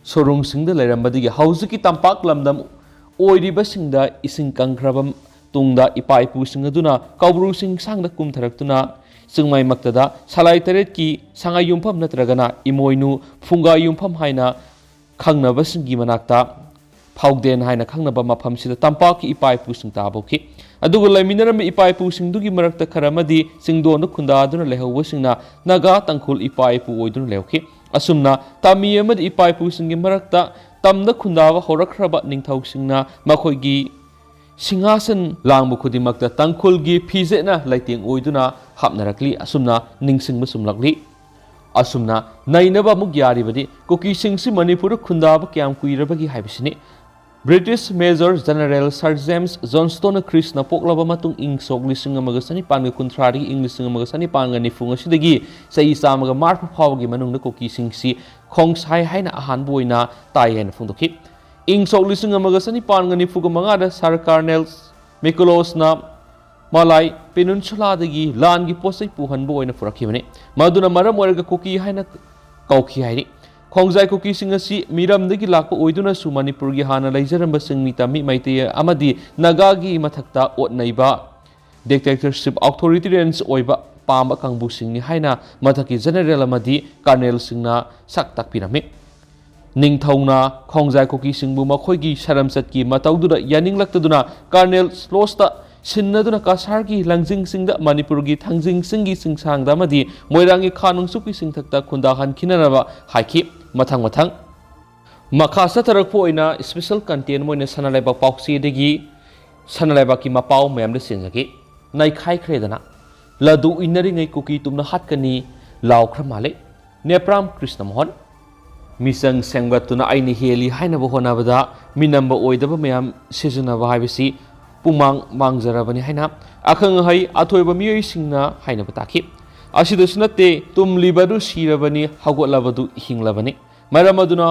ꯁꯣꯔꯨꯡꯁꯤꯡꯗ ꯂꯩꯔꯝꯕꯗꯒꯤ ꯍꯧꯖꯤꯛꯀꯤ ꯇꯝꯄꯥꯛ ꯂꯝꯗꯝ ꯑꯣꯏꯔꯤꯕꯁꯤꯡꯗ ꯏꯁꯤꯡ ꯀꯪꯈ꯭ꯔꯕ ꯇꯨꯡꯗ ꯏꯄꯥ ꯏꯄꯨꯁꯤꯡ ꯑꯗꯨꯅ ꯀꯧꯕ꯭ꯔꯨ ꯆꯤꯡꯁꯥꯡꯗ ꯀꯨꯝꯊꯔꯛꯇꯨꯅ ꯆꯤꯡꯃꯩꯃꯛꯇꯗ ꯁꯂꯥꯏ ꯇꯔꯦꯠꯀꯤ ꯁꯉꯥꯏ ꯌꯨꯝꯐꯝ ꯅꯠꯇ꯭ꯔꯒꯅ ꯏꯃꯣꯏꯅꯨ ꯐꯨꯡꯒꯥ ꯌꯨꯝꯐꯝ ꯍꯥꯏꯅ ꯈꯪꯅꯕꯁꯤꯡꯒꯤ ꯃꯅꯥꯛꯇ ꯐꯥꯎꯗꯦꯟ ꯍꯥꯏꯅ ꯈꯪꯅꯕ ꯃꯐꯝꯁꯤꯗ ꯇꯝꯄꯥꯛꯀꯤ ꯏꯄꯥ ꯏꯄꯨꯁꯤꯡ ꯇꯥꯕ ꯍꯧꯈꯤ꯫ ꯑꯗꯨꯒ ꯂꯩꯃꯤꯟꯅꯔꯝꯕ ꯏꯄꯥ ꯏꯄꯨꯁꯤꯡꯗꯨꯒꯤ ꯃꯔꯛꯇ ꯈꯔ ꯑꯃꯗꯤ ꯆꯤꯡꯗꯣꯟꯗ ꯈꯨꯟꯗꯥꯗꯨꯅ ꯂꯩꯍꯧꯕꯁꯤꯡꯅ ꯅꯥꯒꯥ ꯇꯥꯡꯈꯨꯜ ꯏꯄꯥ ꯏꯄꯨ ꯑꯣꯏꯗꯨꯅ ꯂꯩꯍꯧꯈꯤ꯫ ꯑꯁꯨꯝꯅ ꯇꯝꯃꯤ ꯑꯃꯗꯤ ꯏꯄꯥ ꯏꯄꯨꯁꯤꯡꯒꯤ ꯃꯔꯛꯇ ꯇꯝꯗ ꯈꯨꯟꯗꯥꯕ ꯍꯧꯔꯛꯈ꯭ꯔꯕ ꯅꯤꯡꯊꯧꯁꯤꯡꯅ ꯃꯈꯣꯏꯒꯤ ꯁꯤꯡꯍꯥꯁꯟ ꯂꯥꯡꯕ ꯈꯨꯗꯤꯡꯃꯛꯇ ꯇꯥꯡꯈꯨꯜꯒꯤ ꯐꯤꯖꯦꯠꯅ ꯂꯩꯇꯦꯡ ꯑꯣꯏꯗꯨꯅ ꯍꯥꯞꯅꯔꯛꯂꯤ꯫ ꯑꯁꯨꯝꯅ ꯅꯤꯡꯁꯤꯡꯕ ꯆꯨꯝꯂꯛꯂꯤ꯫ ꯑꯁꯨꯝꯅ ꯅꯩꯅꯕ ꯑꯃꯨꯛ ꯌꯥꯔꯤꯕꯗꯤ ꯀꯨꯀꯤꯁꯤꯡꯁꯤ ꯃꯅꯤꯄꯨꯔꯗ ꯈꯨꯟꯗꯥꯕ ꯀꯌꯥꯝ ꯀꯨꯏꯔꯕꯒꯦ ꯍꯥꯏꯕꯁꯤꯅꯤ꯫ British major general sir James ꯖꯣꯟꯁꯇꯣꯟꯅ ꯈ꯭ꯔꯤꯁꯅ ꯄꯣꯛꯂꯕ ꯃꯇꯨꯡ ꯏꯪ ꯁꯣꯛ ꯂꯤꯁꯤꯡ ꯑꯃꯒ ꯆꯅꯤꯄꯥꯟꯒ ꯀꯨꯟꯊ꯭ꯔꯥꯗꯒꯤ ꯏꯪ ꯂꯤꯁꯤꯡ ꯑꯃꯒ ꯆꯅꯤꯄꯥꯟꯒ ꯅꯤꯐꯨ ꯑꯁꯤꯗꯒꯤ ꯆꯍꯤ ꯆꯥꯝꯃꯒ ꯃꯔꯐꯨ ꯐꯥꯎꯕꯒꯤ ꯃꯅꯨꯡꯗ ꯀꯨꯀꯤꯁꯤꯡꯁꯤ ꯈꯣꯡꯁꯥꯏ ꯍꯥꯏꯅ ꯑꯍꯥꯟꯕ ꯑꯣꯏꯅ ꯇꯥꯏ ꯍꯥꯏꯅ ꯐꯣꯡꯗꯣꯛꯈꯤ꯫ ꯏꯪ ꯁꯣꯛ ꯂꯤꯁꯤꯡ ꯑꯃꯒ ꯆꯅꯤꯄꯥꯟꯒ ꯅꯤꯐꯨꯒ ꯃꯉꯥꯗ ꯁꯔ ꯀꯥꯔꯅꯦꯜ ꯃꯤꯀꯣꯂꯣꯁꯅ ꯃꯂꯥꯏ ꯄꯦꯅꯨꯟꯁꯨꯂꯥꯗꯒꯤ ꯂꯥꯟꯒꯤ ꯄꯣꯠꯆꯩ ꯄꯨꯍꯟꯕ ꯑꯣꯏꯅ ꯄꯨꯔꯛꯈꯤꯕꯅꯤ꯫ ꯃꯗꯨꯅ ꯃꯔꯝ ꯑꯣꯏꯔꯒ ꯀꯨꯀꯤ ꯍꯥꯏꯅ ꯀꯧꯈꯤ ꯍꯥꯏꯔꯤ꯫ ꯈꯣꯡꯖꯥꯏ ꯀꯨꯀꯤꯁꯤꯡ ꯑꯁꯤ ꯃꯤꯔꯝꯗꯒꯤ ꯂꯥꯛꯄ ꯑꯣꯏꯗꯨꯅꯁꯨ ꯃꯅꯤꯄꯨꯔꯒꯤ ꯍꯥꯟꯅ ꯂꯩꯖꯔꯝꯕ ꯆꯤꯡꯃꯤ ꯇꯝꯃꯤ ꯃꯩꯇꯩ ꯑꯃꯗꯤ ꯅꯥꯒꯥꯒꯤ ꯃꯊꯛꯇ ꯑꯣꯠ ꯅꯩꯕ, ꯗꯤꯛꯇꯦꯇꯔꯁꯤꯞ, ꯑꯣꯊꯣꯔꯤꯇꯦꯔꯤꯌꯟꯁ ꯑꯣꯏꯕ ꯄꯥꯝꯕ ꯀꯥꯡꯕꯨꯁꯤꯡꯅꯤ ꯍꯥꯏꯅ ꯃꯊꯛꯀꯤ ꯖꯦꯅꯔꯦꯜ ꯑꯃꯗꯤ ꯀꯔꯅꯦꯜꯁꯤꯡꯅ ꯁꯛ ꯇꯥꯛꯄꯤꯔꯝꯃꯤ꯫ ꯅꯤꯡꯊꯧꯅ ꯈꯣꯡꯖꯥꯏ ꯀꯨꯀꯤꯁꯤꯡꯕꯨ ꯃꯈꯣꯏꯒꯤ ꯁꯔꯝꯆꯠꯀꯤ ꯃꯇꯧꯗꯨꯗ ꯌꯥꯅꯤꯡꯂꯛꯇꯗꯨꯅ ꯀꯔꯅꯦꯜ ꯁ꯭ꯂꯣꯁꯇ ꯁꯤꯟꯅꯗꯨꯅ ꯀꯁꯥꯔꯒꯤ ꯂꯪꯖꯤꯡꯁꯤꯡꯗ ꯃꯅꯤꯄꯨꯔꯒꯤ ꯊꯥꯡꯖꯤꯡꯁꯤꯡꯒꯤ ꯆꯤꯡꯁꯥꯡꯗ ꯑꯃꯗꯤ ꯃꯣꯏꯔꯥꯡꯒꯤ ꯈꯥ ꯅꯣꯡꯆꯨꯞꯀꯤ ꯆꯤꯡꯊꯛꯇ ꯈꯨꯟꯗꯥꯍꯟꯈꯤꯅꯅꯕ ꯍꯥꯏꯈꯤ꯫ ꯃꯊꯪ ꯃꯊꯪ ꯃꯈꯥ ꯆꯠꯊꯔꯛꯄ ꯑꯣꯏꯅ ꯏꯁꯄꯤꯁꯦꯜ ꯀꯟꯇꯦꯟ ꯑꯣꯏꯅ ꯁꯅꯥ ꯂꯩꯕꯥꯛ ꯄꯥꯎꯆꯦꯗꯒꯤ ꯁꯅꯥ ꯂꯩꯕꯥꯛꯀꯤ ꯃꯄꯥꯎ ꯃꯌꯥꯝꯗ ꯆꯦꯟꯖꯒꯦ꯫ ꯅꯩꯈꯥꯏꯈ꯭ꯔꯦꯗꯅ ꯂꯗꯨ ꯏꯟꯅꯔꯤꯉꯩ ꯀꯨꯀꯤ ꯇꯨꯝꯅ ꯍꯥꯠꯀꯅꯤ ꯂꯥꯎꯈ꯭ꯔ ꯃꯥꯜꯂꯦ꯫ ꯅꯦꯄ꯭ꯔꯥꯝ ꯀ꯭ꯔꯤꯁꯅ ꯃꯣꯍꯟ꯫ ꯃꯤꯆꯪ ꯁꯦꯝꯒꯠꯇꯨꯅ ꯑꯩꯅ ꯍꯦꯜꯂꯤ ꯍꯥꯏꯅꯕ ꯍꯣꯠꯅꯕꯗ ꯃꯤꯅꯝꯕ ꯑꯣꯏꯗꯕ ꯃꯌꯥꯝ ꯁꯤꯖꯤꯟꯅꯕ ꯍꯥꯏꯕꯁꯤ ꯄꯨꯡꯃꯥꯡ ꯃꯥꯡꯖꯔꯕꯅꯤ ꯍꯥꯏꯅ ꯑꯈꯪ ꯑꯍꯩ ꯑꯊꯣꯏꯕ ꯃꯤꯑꯣꯏꯁꯤꯡꯅ ꯍꯥꯏꯅꯕ ꯇꯥꯈꯤ꯫ ꯑꯁꯤꯗꯁꯨ ꯅꯠꯇꯦ, ꯇꯨꯝꯂꯤꯕꯗꯨ ꯁꯤꯔꯕꯅꯤ, ꯍꯧꯒꯠꯂꯕꯗꯨ ꯍꯤꯡꯂꯕꯅꯤ꯫ ꯃꯔꯝ ꯑꯗꯨꯅ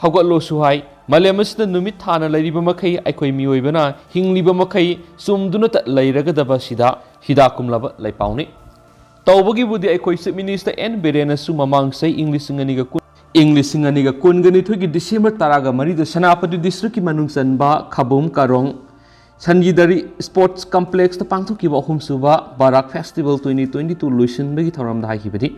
ꯍꯧꯒꯠꯂꯣꯁꯨ ꯍꯥꯏ꯫ ꯃꯥꯂꯦꯝ ꯑꯁꯤꯗ ꯅꯨꯃꯤꯠ ꯊꯥꯅ ꯂꯩꯔꯤꯕ ꯃꯈꯩ ꯑꯩꯈꯣꯏ ꯃꯤꯑꯣꯏꯕꯅ ꯍꯤꯡꯂꯤꯕ ꯃꯈꯩ ꯆꯨꯝꯗꯨꯅꯇ ꯂꯩꯔꯒꯗꯕ ꯁꯤꯗ ꯍꯤꯗꯥꯛ ꯀꯨꯝꯂꯕ ꯂꯩꯄꯥꯎꯅꯤ꯫ ꯇꯧꯕꯒꯤꯕꯨꯗꯤ ꯑꯩꯈꯣꯏ Chief Minister ꯑꯦꯟ ꯕꯤꯔꯦꯟꯅꯁꯨ ꯃꯃꯥꯡ ꯆꯍꯤ ꯏꯪ ꯂꯤꯁꯤꯡ ꯑꯅꯤꯒ ꯀꯨꯟ, ꯏꯪ ꯂꯤꯁꯤꯡ ꯑꯅꯤꯒ ꯀꯨꯟꯒ ꯅꯤꯊꯣꯏꯒꯤ December ꯇꯔꯥꯒ ꯃꯔꯤꯗ ꯁꯦꯅꯥꯄꯇꯤ districtꯀꯤ ꯃꯅꯨꯡ ꯆꯟꯕ ꯈꯕꯨꯝ ꯀꯥꯔꯣꯡ ꯁꯟꯒꯤꯗꯥꯔꯤ Sports Complexꯇ ꯄꯥꯡꯊꯣꯛꯈꯤꯕ ꯑꯍꯨꯝꯁꯨꯕ Barak Festival twenty twenty two ꯂꯣꯏꯁꯤꯟꯕꯒꯤ ꯊꯧꯔꯝꯗ ꯍꯥꯏꯈꯤꯕꯗꯤ,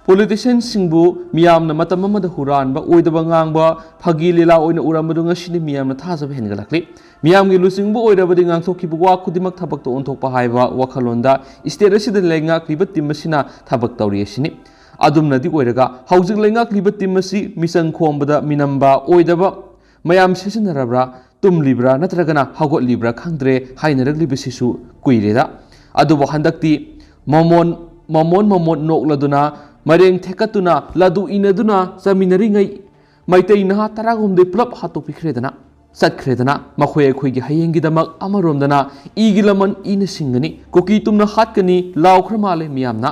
politicianꯁꯤꯡꯕꯨ ꯃꯤꯌꯥꯝꯅ ꯃꯇꯝ ꯑꯃꯗ ꯍꯨꯔꯥꯟꯕ, ꯑꯣꯏꯗꯕ ꯉꯥꯡꯕ, ꯐꯥꯒꯤ ꯂꯤꯂꯥ ꯑꯣꯏꯅ ꯎꯔꯝꯕꯗꯨ ꯉꯁꯤꯗꯤ ꯃꯤꯌꯥꯝꯅ ꯊꯥꯖꯕ ꯍꯦꯟꯒꯠꯂꯛꯂꯤ꯫ ꯃꯤꯌꯥꯝꯒꯤ ꯂꯨꯆꯤꯡꯕ ꯑꯣꯏꯔꯕꯗꯤ ꯉꯥꯡꯊꯣꯛꯈꯤꯕ ꯋꯥ ꯈꯨꯗꯤꯡꯃꯛ ꯊꯕꯛꯇ ꯑꯣꯟꯊꯣꯛꯄ ꯍꯥꯏꯕ ꯋꯥꯈꯜꯂꯣꯟꯗ state ꯑꯁꯤꯗ ꯂꯩꯉꯥꯛꯂꯤꯕ team ꯑꯁꯤꯅ ꯊꯕꯛ ꯇꯧꯔꯤ ꯑꯁꯤꯅꯤ꯫ ꯑꯗꯨꯝꯅꯗꯤ ꯑꯣꯏꯔꯒ ꯍꯧꯖꯤꯛ ꯂꯩꯉꯥꯛꯂꯤꯕ team ꯑꯁꯤ ꯃꯤꯆꯪ ꯈꯣꯝꯕꯗ ꯃꯤꯅꯝꯕ, ꯑꯣꯏꯗꯕ ꯃꯌꯥꯝ ꯁꯤꯖꯤꯟꯅꯔꯕ꯭ꯔꯥ, ꯇꯨꯝꯂꯤꯕ꯭ꯔꯥ ꯅꯠꯇ꯭ꯔꯒꯅ ꯍꯧꯒꯠꯂꯤꯕ꯭ꯔꯥ ꯈꯪꯗ꯭ꯔꯦ ꯍꯥꯏꯅꯔꯛꯂꯤꯕꯁꯤꯁꯨ ꯀꯨꯏꯔꯦꯗ꯫ ꯑꯗꯨꯕꯨ ꯍꯟꯗꯛꯇꯤ ꯃꯃꯣꯟ, ꯃꯃꯣꯟ ꯃꯃꯣꯟ ꯅꯣꯛꯂꯗꯨꯅ, ꯃꯔꯦꯡ ꯊꯦꯛꯀꯠꯇꯨꯅ, ꯂꯗꯨ ꯏꯅꯗꯨꯅ ꯆꯥꯃꯤꯟꯅꯔꯤꯉꯩ ꯃꯩꯇꯩ ꯅꯍꯥ ꯇꯔꯥꯍꯨꯝꯗꯣꯏ ꯄꯨꯂꯞ ꯍꯥꯠꯇꯣꯛꯄꯤꯈ꯭ꯔꯦꯗꯅ, ꯆꯠꯈ꯭ꯔꯦꯗꯅ꯫ ꯃꯈꯣꯏ ꯑꯩꯈꯣꯏꯒꯤ ꯍꯌꯦꯡꯒꯤꯗꯃꯛ ꯑꯃꯔꯣꯝꯗꯅ ꯏꯒꯤ ꯂꯃꯟ ꯏꯅ ꯁꯤꯡꯒꯅꯤ, ꯀꯨꯀꯤ ꯇꯨꯝꯅ ꯍꯥꯠꯀꯅꯤ ꯂꯥꯎꯈ꯭ꯔ ꯃꯥꯜꯂꯦ ꯃꯤꯌꯥꯝꯅ꯫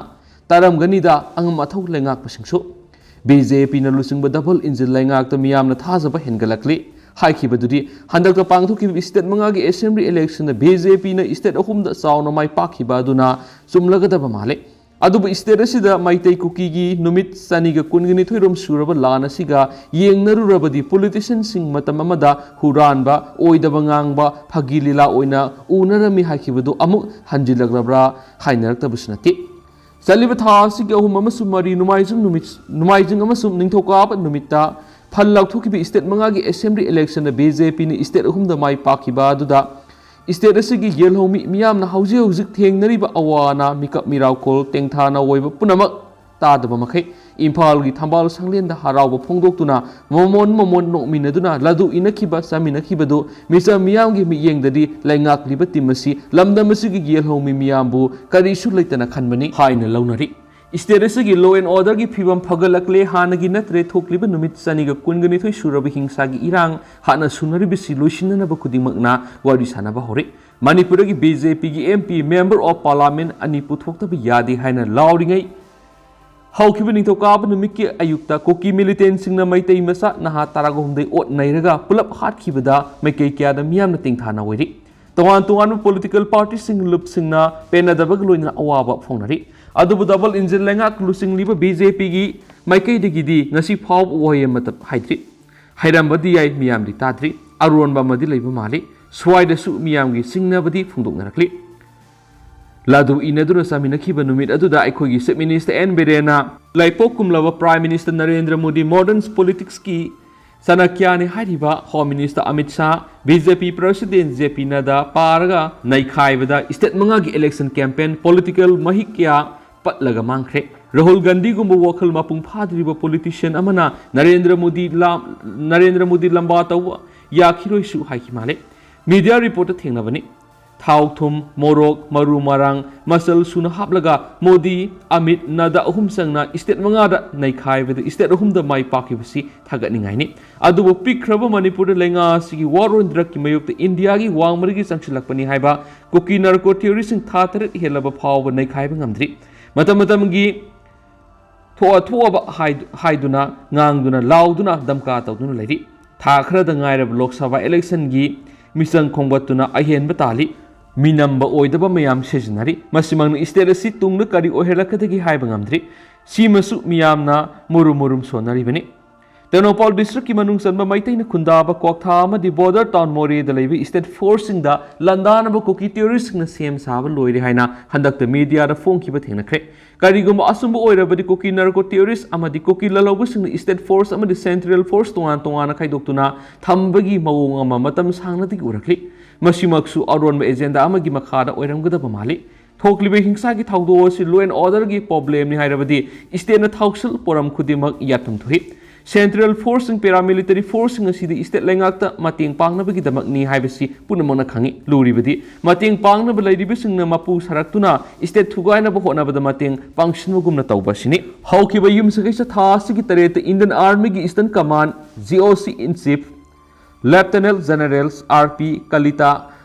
ꯇꯥꯔꯝꯒꯅꯤꯗ ꯑꯉꯝ ꯑꯊꯧ ꯂꯩꯉꯥꯛꯄꯁꯤꯡꯁꯨ꯫ BJPꯅ ꯂꯨꯆꯤꯡꯕ double engine ꯂꯩꯉꯥꯛꯇ ꯃꯤꯌꯥꯝꯅ ꯊꯥꯖꯕ ꯍꯦꯟꯒꯠꯂꯛꯂꯤ꯫ ꯍꯥꯏꯈꯤꯕꯗꯨꯗꯤ ꯍꯟꯗꯛꯇ ꯄꯥꯡꯊꯣꯛꯈꯤꯕ state ꯃꯉꯥꯒꯤ assembly electionꯗ BJPꯅ state ꯑꯍꯨꯝꯗ ꯆꯥꯎꯅ ꯃꯥꯏ ꯄꯥꯛꯈꯤꯕ ꯑꯗꯨꯅ ꯆꯨꯝꯂꯒꯗꯕ ꯃꯥꯜꯂꯤ꯫ ꯑꯗꯨꯕꯨ state ꯑꯁꯤꯗ ꯃꯩꯇꯩ ꯀꯨꯀꯤꯒꯤ ꯅꯨꯃꯤꯠ ꯆꯅꯤꯒ ꯀꯨꯟꯒ ꯅꯤꯊꯣꯏꯔꯣꯝ ꯁꯨꯔꯕ ꯂꯥꯟ ꯑꯁꯤꯒ ꯌꯦꯡꯅꯔꯨꯔꯕꯗꯤ politicianꯁꯤꯡ ꯃꯇꯝ ꯑꯃꯗ ꯍꯨꯔꯥꯟꯕ, ꯑꯣꯏꯗꯕ ꯉꯥꯡꯕ, ꯐꯥꯒꯤ ꯂꯤꯂꯥ ꯑꯣꯏꯅ ꯎꯅꯔꯝꯃꯤ ꯍꯥꯏꯈꯤꯕꯗꯨ ꯑꯃꯨꯛ ꯍꯟꯖꯤꯜꯂꯛꯂꯕ꯭ꯔꯥ ꯍꯥꯏꯅꯔꯛꯇꯕꯁꯨ ꯅꯠꯇꯦ꯫ ꯆꯠꯂꯤꯕ ꯊꯥ ꯑꯁꯤꯒꯤ ꯑꯍꯨꯝ ꯑꯃꯁꯨꯡ ꯃꯔꯤ, ꯅꯣꯡꯃꯥꯏꯖꯤꯡ ꯅꯨꯃꯤꯠ, ꯅꯣꯡꯃꯥꯏꯖꯤꯡ ꯑꯃꯁꯨꯡ ꯅꯤꯡꯊꯧꯀꯥꯕ ꯅꯨꯃꯤꯠꯇ ꯐꯜ ꯂꯥꯎꯊꯣꯛꯈꯤꯕ state ꯃꯉꯥꯒꯤ assembly electionꯗ BJPꯅ state ꯑꯍꯨꯝꯗ ꯃꯥꯏ ꯄꯥꯛꯈꯤꯕ ꯑꯗꯨꯗ state ꯑꯁꯤꯒꯤ ꯌꯦꯜꯍꯧꯃꯤ ꯃꯤꯌꯥꯝꯅ ꯍꯧꯖꯤꯛ ꯍꯧꯖꯤꯛ ꯊꯦꯡꯅꯔꯤꯕ ꯑꯋꯥ ꯑꯅꯥ, ꯃꯤꯀꯞ ꯃꯤꯔꯥꯎꯈꯣꯜ, ꯇꯦꯡꯊꯥ ꯅꯥꯑꯣꯏꯕ ꯄꯨꯝꯅꯃꯛ ꯇꯥꯗꯕ ꯃꯈꯩ ꯏꯝꯐꯥꯜꯒꯤ ꯊꯝꯕꯥꯜ ꯁꯪꯂꯦꯟꯗ ꯍꯔꯥꯎꯕ ꯐꯣꯡꯗꯣꯛꯇꯨꯅ ꯃꯃꯣꯟ ꯃꯃꯣꯟ ꯅꯣꯛꯃꯤꯟꯅꯗꯨꯅ ꯂꯗꯨ ꯏꯅꯈꯤꯕ, ꯆꯥꯃꯤꯟꯅꯈꯤꯕꯗꯨ ꯃꯤꯆꯝ ꯃꯤꯌꯥꯝꯒꯤ ꯃꯤꯠꯌꯦꯡꯗꯗꯤ ꯂꯩꯉꯥꯛꯂꯤꯕ team ꯑꯁꯤ ꯂꯝꯗꯝ ꯑꯁꯤꯒꯤ ꯌꯦꯜꯍꯧꯃꯤ ꯃꯤꯌꯥꯝꯕꯨ ꯀꯔꯤꯁꯨ ꯂꯩꯇꯅ ꯈꯟꯕꯅꯤ ꯍꯥꯏꯅ ꯂꯧꯅꯔꯤ꯫ State ꯑꯁꯤꯒꯤ law and orderꯒꯤ ꯐꯤꯕꯝ ꯐꯒꯠꯂꯛꯂꯦ, ꯍꯥꯟꯅꯒꯤ ꯅꯠꯇ꯭ꯔꯦ, ꯊꯣꯛꯂꯤꯕ ꯅꯨꯃꯤꯠ ꯆꯅꯤꯒ ꯀꯨꯟꯒ ꯅꯤꯊꯣꯏ ꯁꯨꯔꯕ ꯍꯤꯡꯁꯥꯒꯤ ꯏꯔꯥꯡ ꯍꯥꯟꯅ ꯁꯨꯅꯔꯤꯕꯁꯤ ꯂꯣꯏꯁꯤꯟꯅꯅꯕ ꯈꯨꯗꯤꯡꯃꯛꯅ ꯋꯥꯔꯤ ꯁꯥꯅꯕ ꯍꯧꯔꯦ꯫ ꯃꯅꯤꯄꯨꯔꯗꯒꯤ ꯕꯤ ꯖꯦ ꯄꯤꯒꯤ M P, Member of Parliament, ꯑꯅꯤ ꯄꯨꯊꯣꯛꯇꯕ ꯌꯥꯗꯦ ꯍꯥꯏꯅ ꯂꯥꯎꯔꯤꯉꯩ, ꯍꯧꯈꯤꯕ ꯅꯤꯡꯊꯧꯀꯥꯕ ꯅꯨꯃꯤꯠꯀꯤ ꯑꯌꯨꯛꯇ ꯀꯨꯀꯤ ꯃꯤꯂꯤꯇꯦꯟꯁꯤꯡꯅ ꯃꯩꯇꯩ ꯃꯆꯥ ꯅꯍꯥ ꯇꯔꯥꯍꯨꯝꯗꯣꯏ ꯑꯣꯠ ꯅꯩꯔꯒ ꯄꯨꯂꯞ ꯍꯥꯠꯈꯤꯕꯗ ꯃꯥꯏꯀꯩ ꯀꯌꯥꯗ ꯃꯤꯌꯥꯝꯅ ꯇꯦꯡꯊꯥꯅ ꯑꯣꯏꯔꯤ꯫ ꯇꯣꯉꯥꯟ ꯇꯣꯉꯥꯟꯕ ꯄꯣꯂꯤꯇꯤꯀꯦꯜ ꯄꯥꯔꯇꯤꯁꯤꯡ, ꯂꯨꯞꯁꯤꯡꯅ ꯄꯦꯟꯅꯗꯕꯒ ꯂꯣꯏꯅꯅ ꯑꯋꯥꯕ ꯐꯣꯡꯅꯔꯤ꯫ ꯑꯗꯨꯕꯨ ꯗꯕꯜ ꯏꯟꯖꯤꯟ ꯂꯩꯉꯥꯛ ꯂꯨꯆꯤꯡꯂꯤꯕ ꯕꯤ ꯖꯦ ꯄꯤꯒꯤ ꯃꯥꯏꯀꯩꯗꯒꯤꯗꯤ ꯉꯁꯤ ꯐꯥꯎꯕ ꯋꯥꯍꯩ ꯑꯃꯠꯇ ꯍꯥꯏꯗ꯭ꯔꯤ꯫ ꯍꯥꯏꯔꯝꯕꯗꯤ ꯌꯥꯏ, ꯃꯤꯌꯥꯝꯗꯤ ꯇꯥꯗ꯭ꯔꯤ꯫ ꯑꯔꯣꯟꯕ ꯑꯃꯗꯤ ꯂꯩꯕ ꯃꯥꯜꯂꯤ꯫ ꯁ꯭ꯋꯥꯏꯗꯁꯨ ꯃꯤꯌꯥꯝꯒꯤ ꯆꯤꯡꯅꯕꯗꯤ ꯐꯣꯡꯗꯣꯛꯅꯔꯛꯂꯤ꯫ ꯂꯥꯗꯨ ꯏꯅꯗꯨꯅ ꯆꯥꯃꯤꯟꯅꯈꯤꯕ ꯅꯨꯃꯤꯠ ꯑꯗꯨꯗ ꯑꯩꯈꯣꯏꯒꯤ Chief Minister ꯑꯦꯟ ꯕꯤꯔꯦꯟꯅ ꯂꯥꯏꯄꯣꯛ ꯀꯨꯝꯂꯕ Prime Minister Narendra Modi, modern politicsꯀꯤ ꯆꯅꯀ꯭ꯌꯥꯅꯤ ꯍꯥꯏꯔꯤꯕ Home Minister Amit Shah, B J P President J P Nadda ꯄꯥꯔꯒ ꯅꯩꯈꯥꯏꯕꯗ state ꯃꯉꯥꯒꯤ election campaign, political ꯃꯍꯤꯛ ꯀꯌꯥ ꯄꯠꯂꯒ ꯃꯥꯡꯈ꯭ꯔꯦ꯫ ꯔꯥꯍꯨꯜ ꯒꯥꯟꯙꯤꯒꯨꯝꯕ ꯋꯥꯈꯜ ꯃꯄꯨꯡ ꯐꯥꯗ꯭ꯔꯤꯕ politician ꯑꯃꯅ ꯅꯔꯦꯟꯗ꯭ꯔ ꯃꯣꯗꯤ ꯂꯥ-, ꯅꯔꯦꯟꯗ꯭ꯔ ꯃꯣꯗꯤ ꯂꯝꯕꯥ ꯇꯧꯕ ꯌꯥꯈꯤꯔꯣꯏꯁꯨ ꯍꯥꯏꯈꯤ ꯃꯥꯜꯂꯦ꯫ Media reportꯇ ꯊꯦꯡꯅꯕꯅꯤ꯫ ꯊꯥꯎ ꯊꯨꯝ, ꯃꯣꯔꯣꯛ, ꯃꯔꯨ ꯃꯔꯥꯡ, ꯃꯆꯜ ꯁꯨꯅ ꯍꯥꯞꯂꯒ ꯃꯣꯗꯤ, ꯑꯃꯤꯠ, ꯅꯗꯥ ꯑꯍꯨꯝ ꯆꯪꯅ state ꯃꯉꯥꯗ ꯅꯩꯈꯥꯏꯕꯗ state ꯑꯍꯨꯝꯗ ꯃꯥꯏ ꯄꯥꯛꯈꯤꯕꯁꯤ ꯊꯥꯒꯠꯅꯤꯡꯉꯥꯏꯅꯤ꯫ ꯑꯗꯨꯕꯨ ꯄꯤꯛꯈ꯭ꯔꯕ ꯃꯅꯤꯄꯨꯔꯗ ꯂꯩꯉꯥꯛ ꯑꯁꯤꯒꯤ war on drugꯀꯤ ꯃꯥꯌꯣꯛꯇ ꯏꯟꯗꯤꯌꯥꯒꯤ ꯋꯥꯡꯃꯗꯒꯤ ꯆꯪꯁꯤꯜꯂꯛꯄꯅꯤ ꯍꯥꯏꯕ ꯀꯨꯀꯤ narco terroristꯁꯤꯡ ꯊꯥ ꯇꯔꯦꯠ ꯍꯦꯜꯂꯕ ꯐꯥꯎꯕ ꯅꯩꯈꯥꯏꯕ ꯉꯝꯗ꯭ꯔꯤ꯫ ꯃꯇꯝ ꯃꯇꯝꯒꯤ ꯊꯣꯛꯑ ꯊꯣꯛꯑꯕ ꯍꯥꯏ-, ꯍꯥꯏꯗꯨꯅ, ꯉꯥꯡꯗꯨꯅ, ꯂꯥꯎꯗꯨꯅ, ꯗꯝꯀꯥ ꯇꯧꯗꯨꯅ ꯂꯩꯔꯤ꯫ ꯊꯥ ꯈꯔꯗ ꯉꯥꯏꯔꯕ ꯂꯣꯛ ꯁꯚꯥ electionꯒꯤ ꯃꯤꯆꯪ ꯈꯣꯝꯒꯠꯇꯨꯅ ꯑꯍꯦꯟꯕ ꯇꯥꯜꯂꯤ꯫ ꯃꯤꯅꯝꯕ ꯑꯣꯏꯗꯕ ꯃꯌꯥꯝ ꯁꯤꯖꯤꯟꯅꯔꯤ꯫ ꯃꯁꯤꯃꯛꯅ state ꯑꯁꯤ ꯇꯨꯡꯗ ꯀꯔꯤ ꯑꯣꯏꯍꯜꯂꯛꯀꯗꯒꯦ ꯍꯥꯏꯕ ꯉꯝꯗ꯭ꯔꯤ꯫ ꯁꯤꯃꯁꯨ ꯃꯤꯌꯥꯝꯅ ꯃꯨꯔꯨꯝ ꯃꯨꯔꯨꯝ ꯁꯣꯟꯅꯔꯤꯕꯅꯤ꯫ ꯇꯦꯡꯅꯧꯄꯥꯜ districtꯀꯤ ꯃꯅꯨꯡ ꯆꯟꯕ ꯃꯩꯇꯩꯅ ꯈꯨꯟꯗꯥꯕ ꯀ꯭ꯋꯥꯛꯊꯥ ꯑꯃꯗꯤ border town ꯃꯣꯔꯦꯗ ꯂꯩꯕ state forceꯁꯤꯡꯗ ꯂꯥꯟꯗꯥꯅꯕ ꯀꯨꯀꯤ terroristꯁꯤꯡꯅ ꯁꯦꯝ ꯁꯥꯕ ꯂꯣꯏꯔꯦ ꯍꯥꯏꯅ ꯍꯟꯗꯛꯇ mediaꯗ ꯐꯣꯡꯈꯤꯕ ꯊꯦꯡꯅꯈ꯭ꯔꯦ꯫ ꯀꯔꯤꯒꯨꯝꯕ ꯑꯆꯨꯝꯕ ꯑꯣꯏꯔꯕꯗꯤ ꯀꯨꯀꯤ narco terrorist ꯑꯃꯗꯤ ꯀꯨꯀꯤ ꯂꯥꯜꯍꯧꯕꯁꯤꯡꯅ state force ꯑꯃꯗꯤ central force ꯇꯣꯉꯥꯟ ꯇꯣꯉꯥꯟꯅ ꯈꯥꯏꯗꯣꯛꯇꯨꯅ ꯊꯝꯕꯒꯤ ꯃꯑꯣꯡ ꯑꯃ ꯃꯇꯝ ꯁꯥꯡꯅꯗꯒꯤ ꯎꯔꯛꯂꯤ꯫ ꯃꯁꯤꯃꯛꯁꯨ ꯑꯔꯣꯟꯕ agenda ꯑꯃꯒꯤ ꯃꯈꯥꯗ ꯑꯣꯏꯔꯝꯒꯗꯕ ꯃꯥꯜꯂꯤ꯫ ꯊꯣꯛꯂꯤꯕ ꯍꯤꯡꯁꯥꯒꯤ ꯊꯧꯗꯣꯛ ꯑꯁꯤ law and orderꯒꯤ problemꯅꯤ ꯍꯥꯏꯔꯕꯗꯤ stateꯅ ꯊꯧꯁꯤꯜ ꯄꯣꯔꯝ ꯈꯨꯗꯤꯡꯃꯛ ꯌꯥꯠꯐꯝ ꯊꯣꯛꯏ꯫ Central forceꯁꯤꯡ, paramilitary forceꯁꯤꯡ ꯑꯁꯤꯗꯤ state ꯂꯩꯉꯥꯛꯇ ꯃꯇꯦꯡ ꯄꯥꯡꯅꯕꯒꯤꯗꯃꯛꯅꯤ ꯍꯥꯏꯕꯁꯤ ꯄꯨꯝꯅꯃꯛꯅ ꯈꯪꯏ꯫ ꯂꯨꯔꯤꯕꯗꯤ ꯃꯇꯦꯡ ꯄꯥꯡꯅꯕ ꯂꯩꯔꯤꯕꯁꯤꯡꯅ ꯃꯄꯨ ꯁꯥꯔꯛꯇꯨꯅ state ꯊꯨꯒꯥꯏꯅꯕ ꯍꯣꯠꯅꯕꯗ ꯃꯇꯦꯡ ꯄꯥꯡꯁꯤꯟꯕꯒꯨꯝꯅ ꯇꯧꯕ ꯑꯁꯤꯅꯤ꯫ ꯍꯧꯈꯤꯕ ꯌꯨꯝꯁꯀꯩꯁ ꯊꯥ ꯑꯁꯤꯒꯤ ꯇꯔꯦꯠꯇ Indian Armyꯒꯤ Eastern Command GOC in Chief Lieutenant General R P Kalita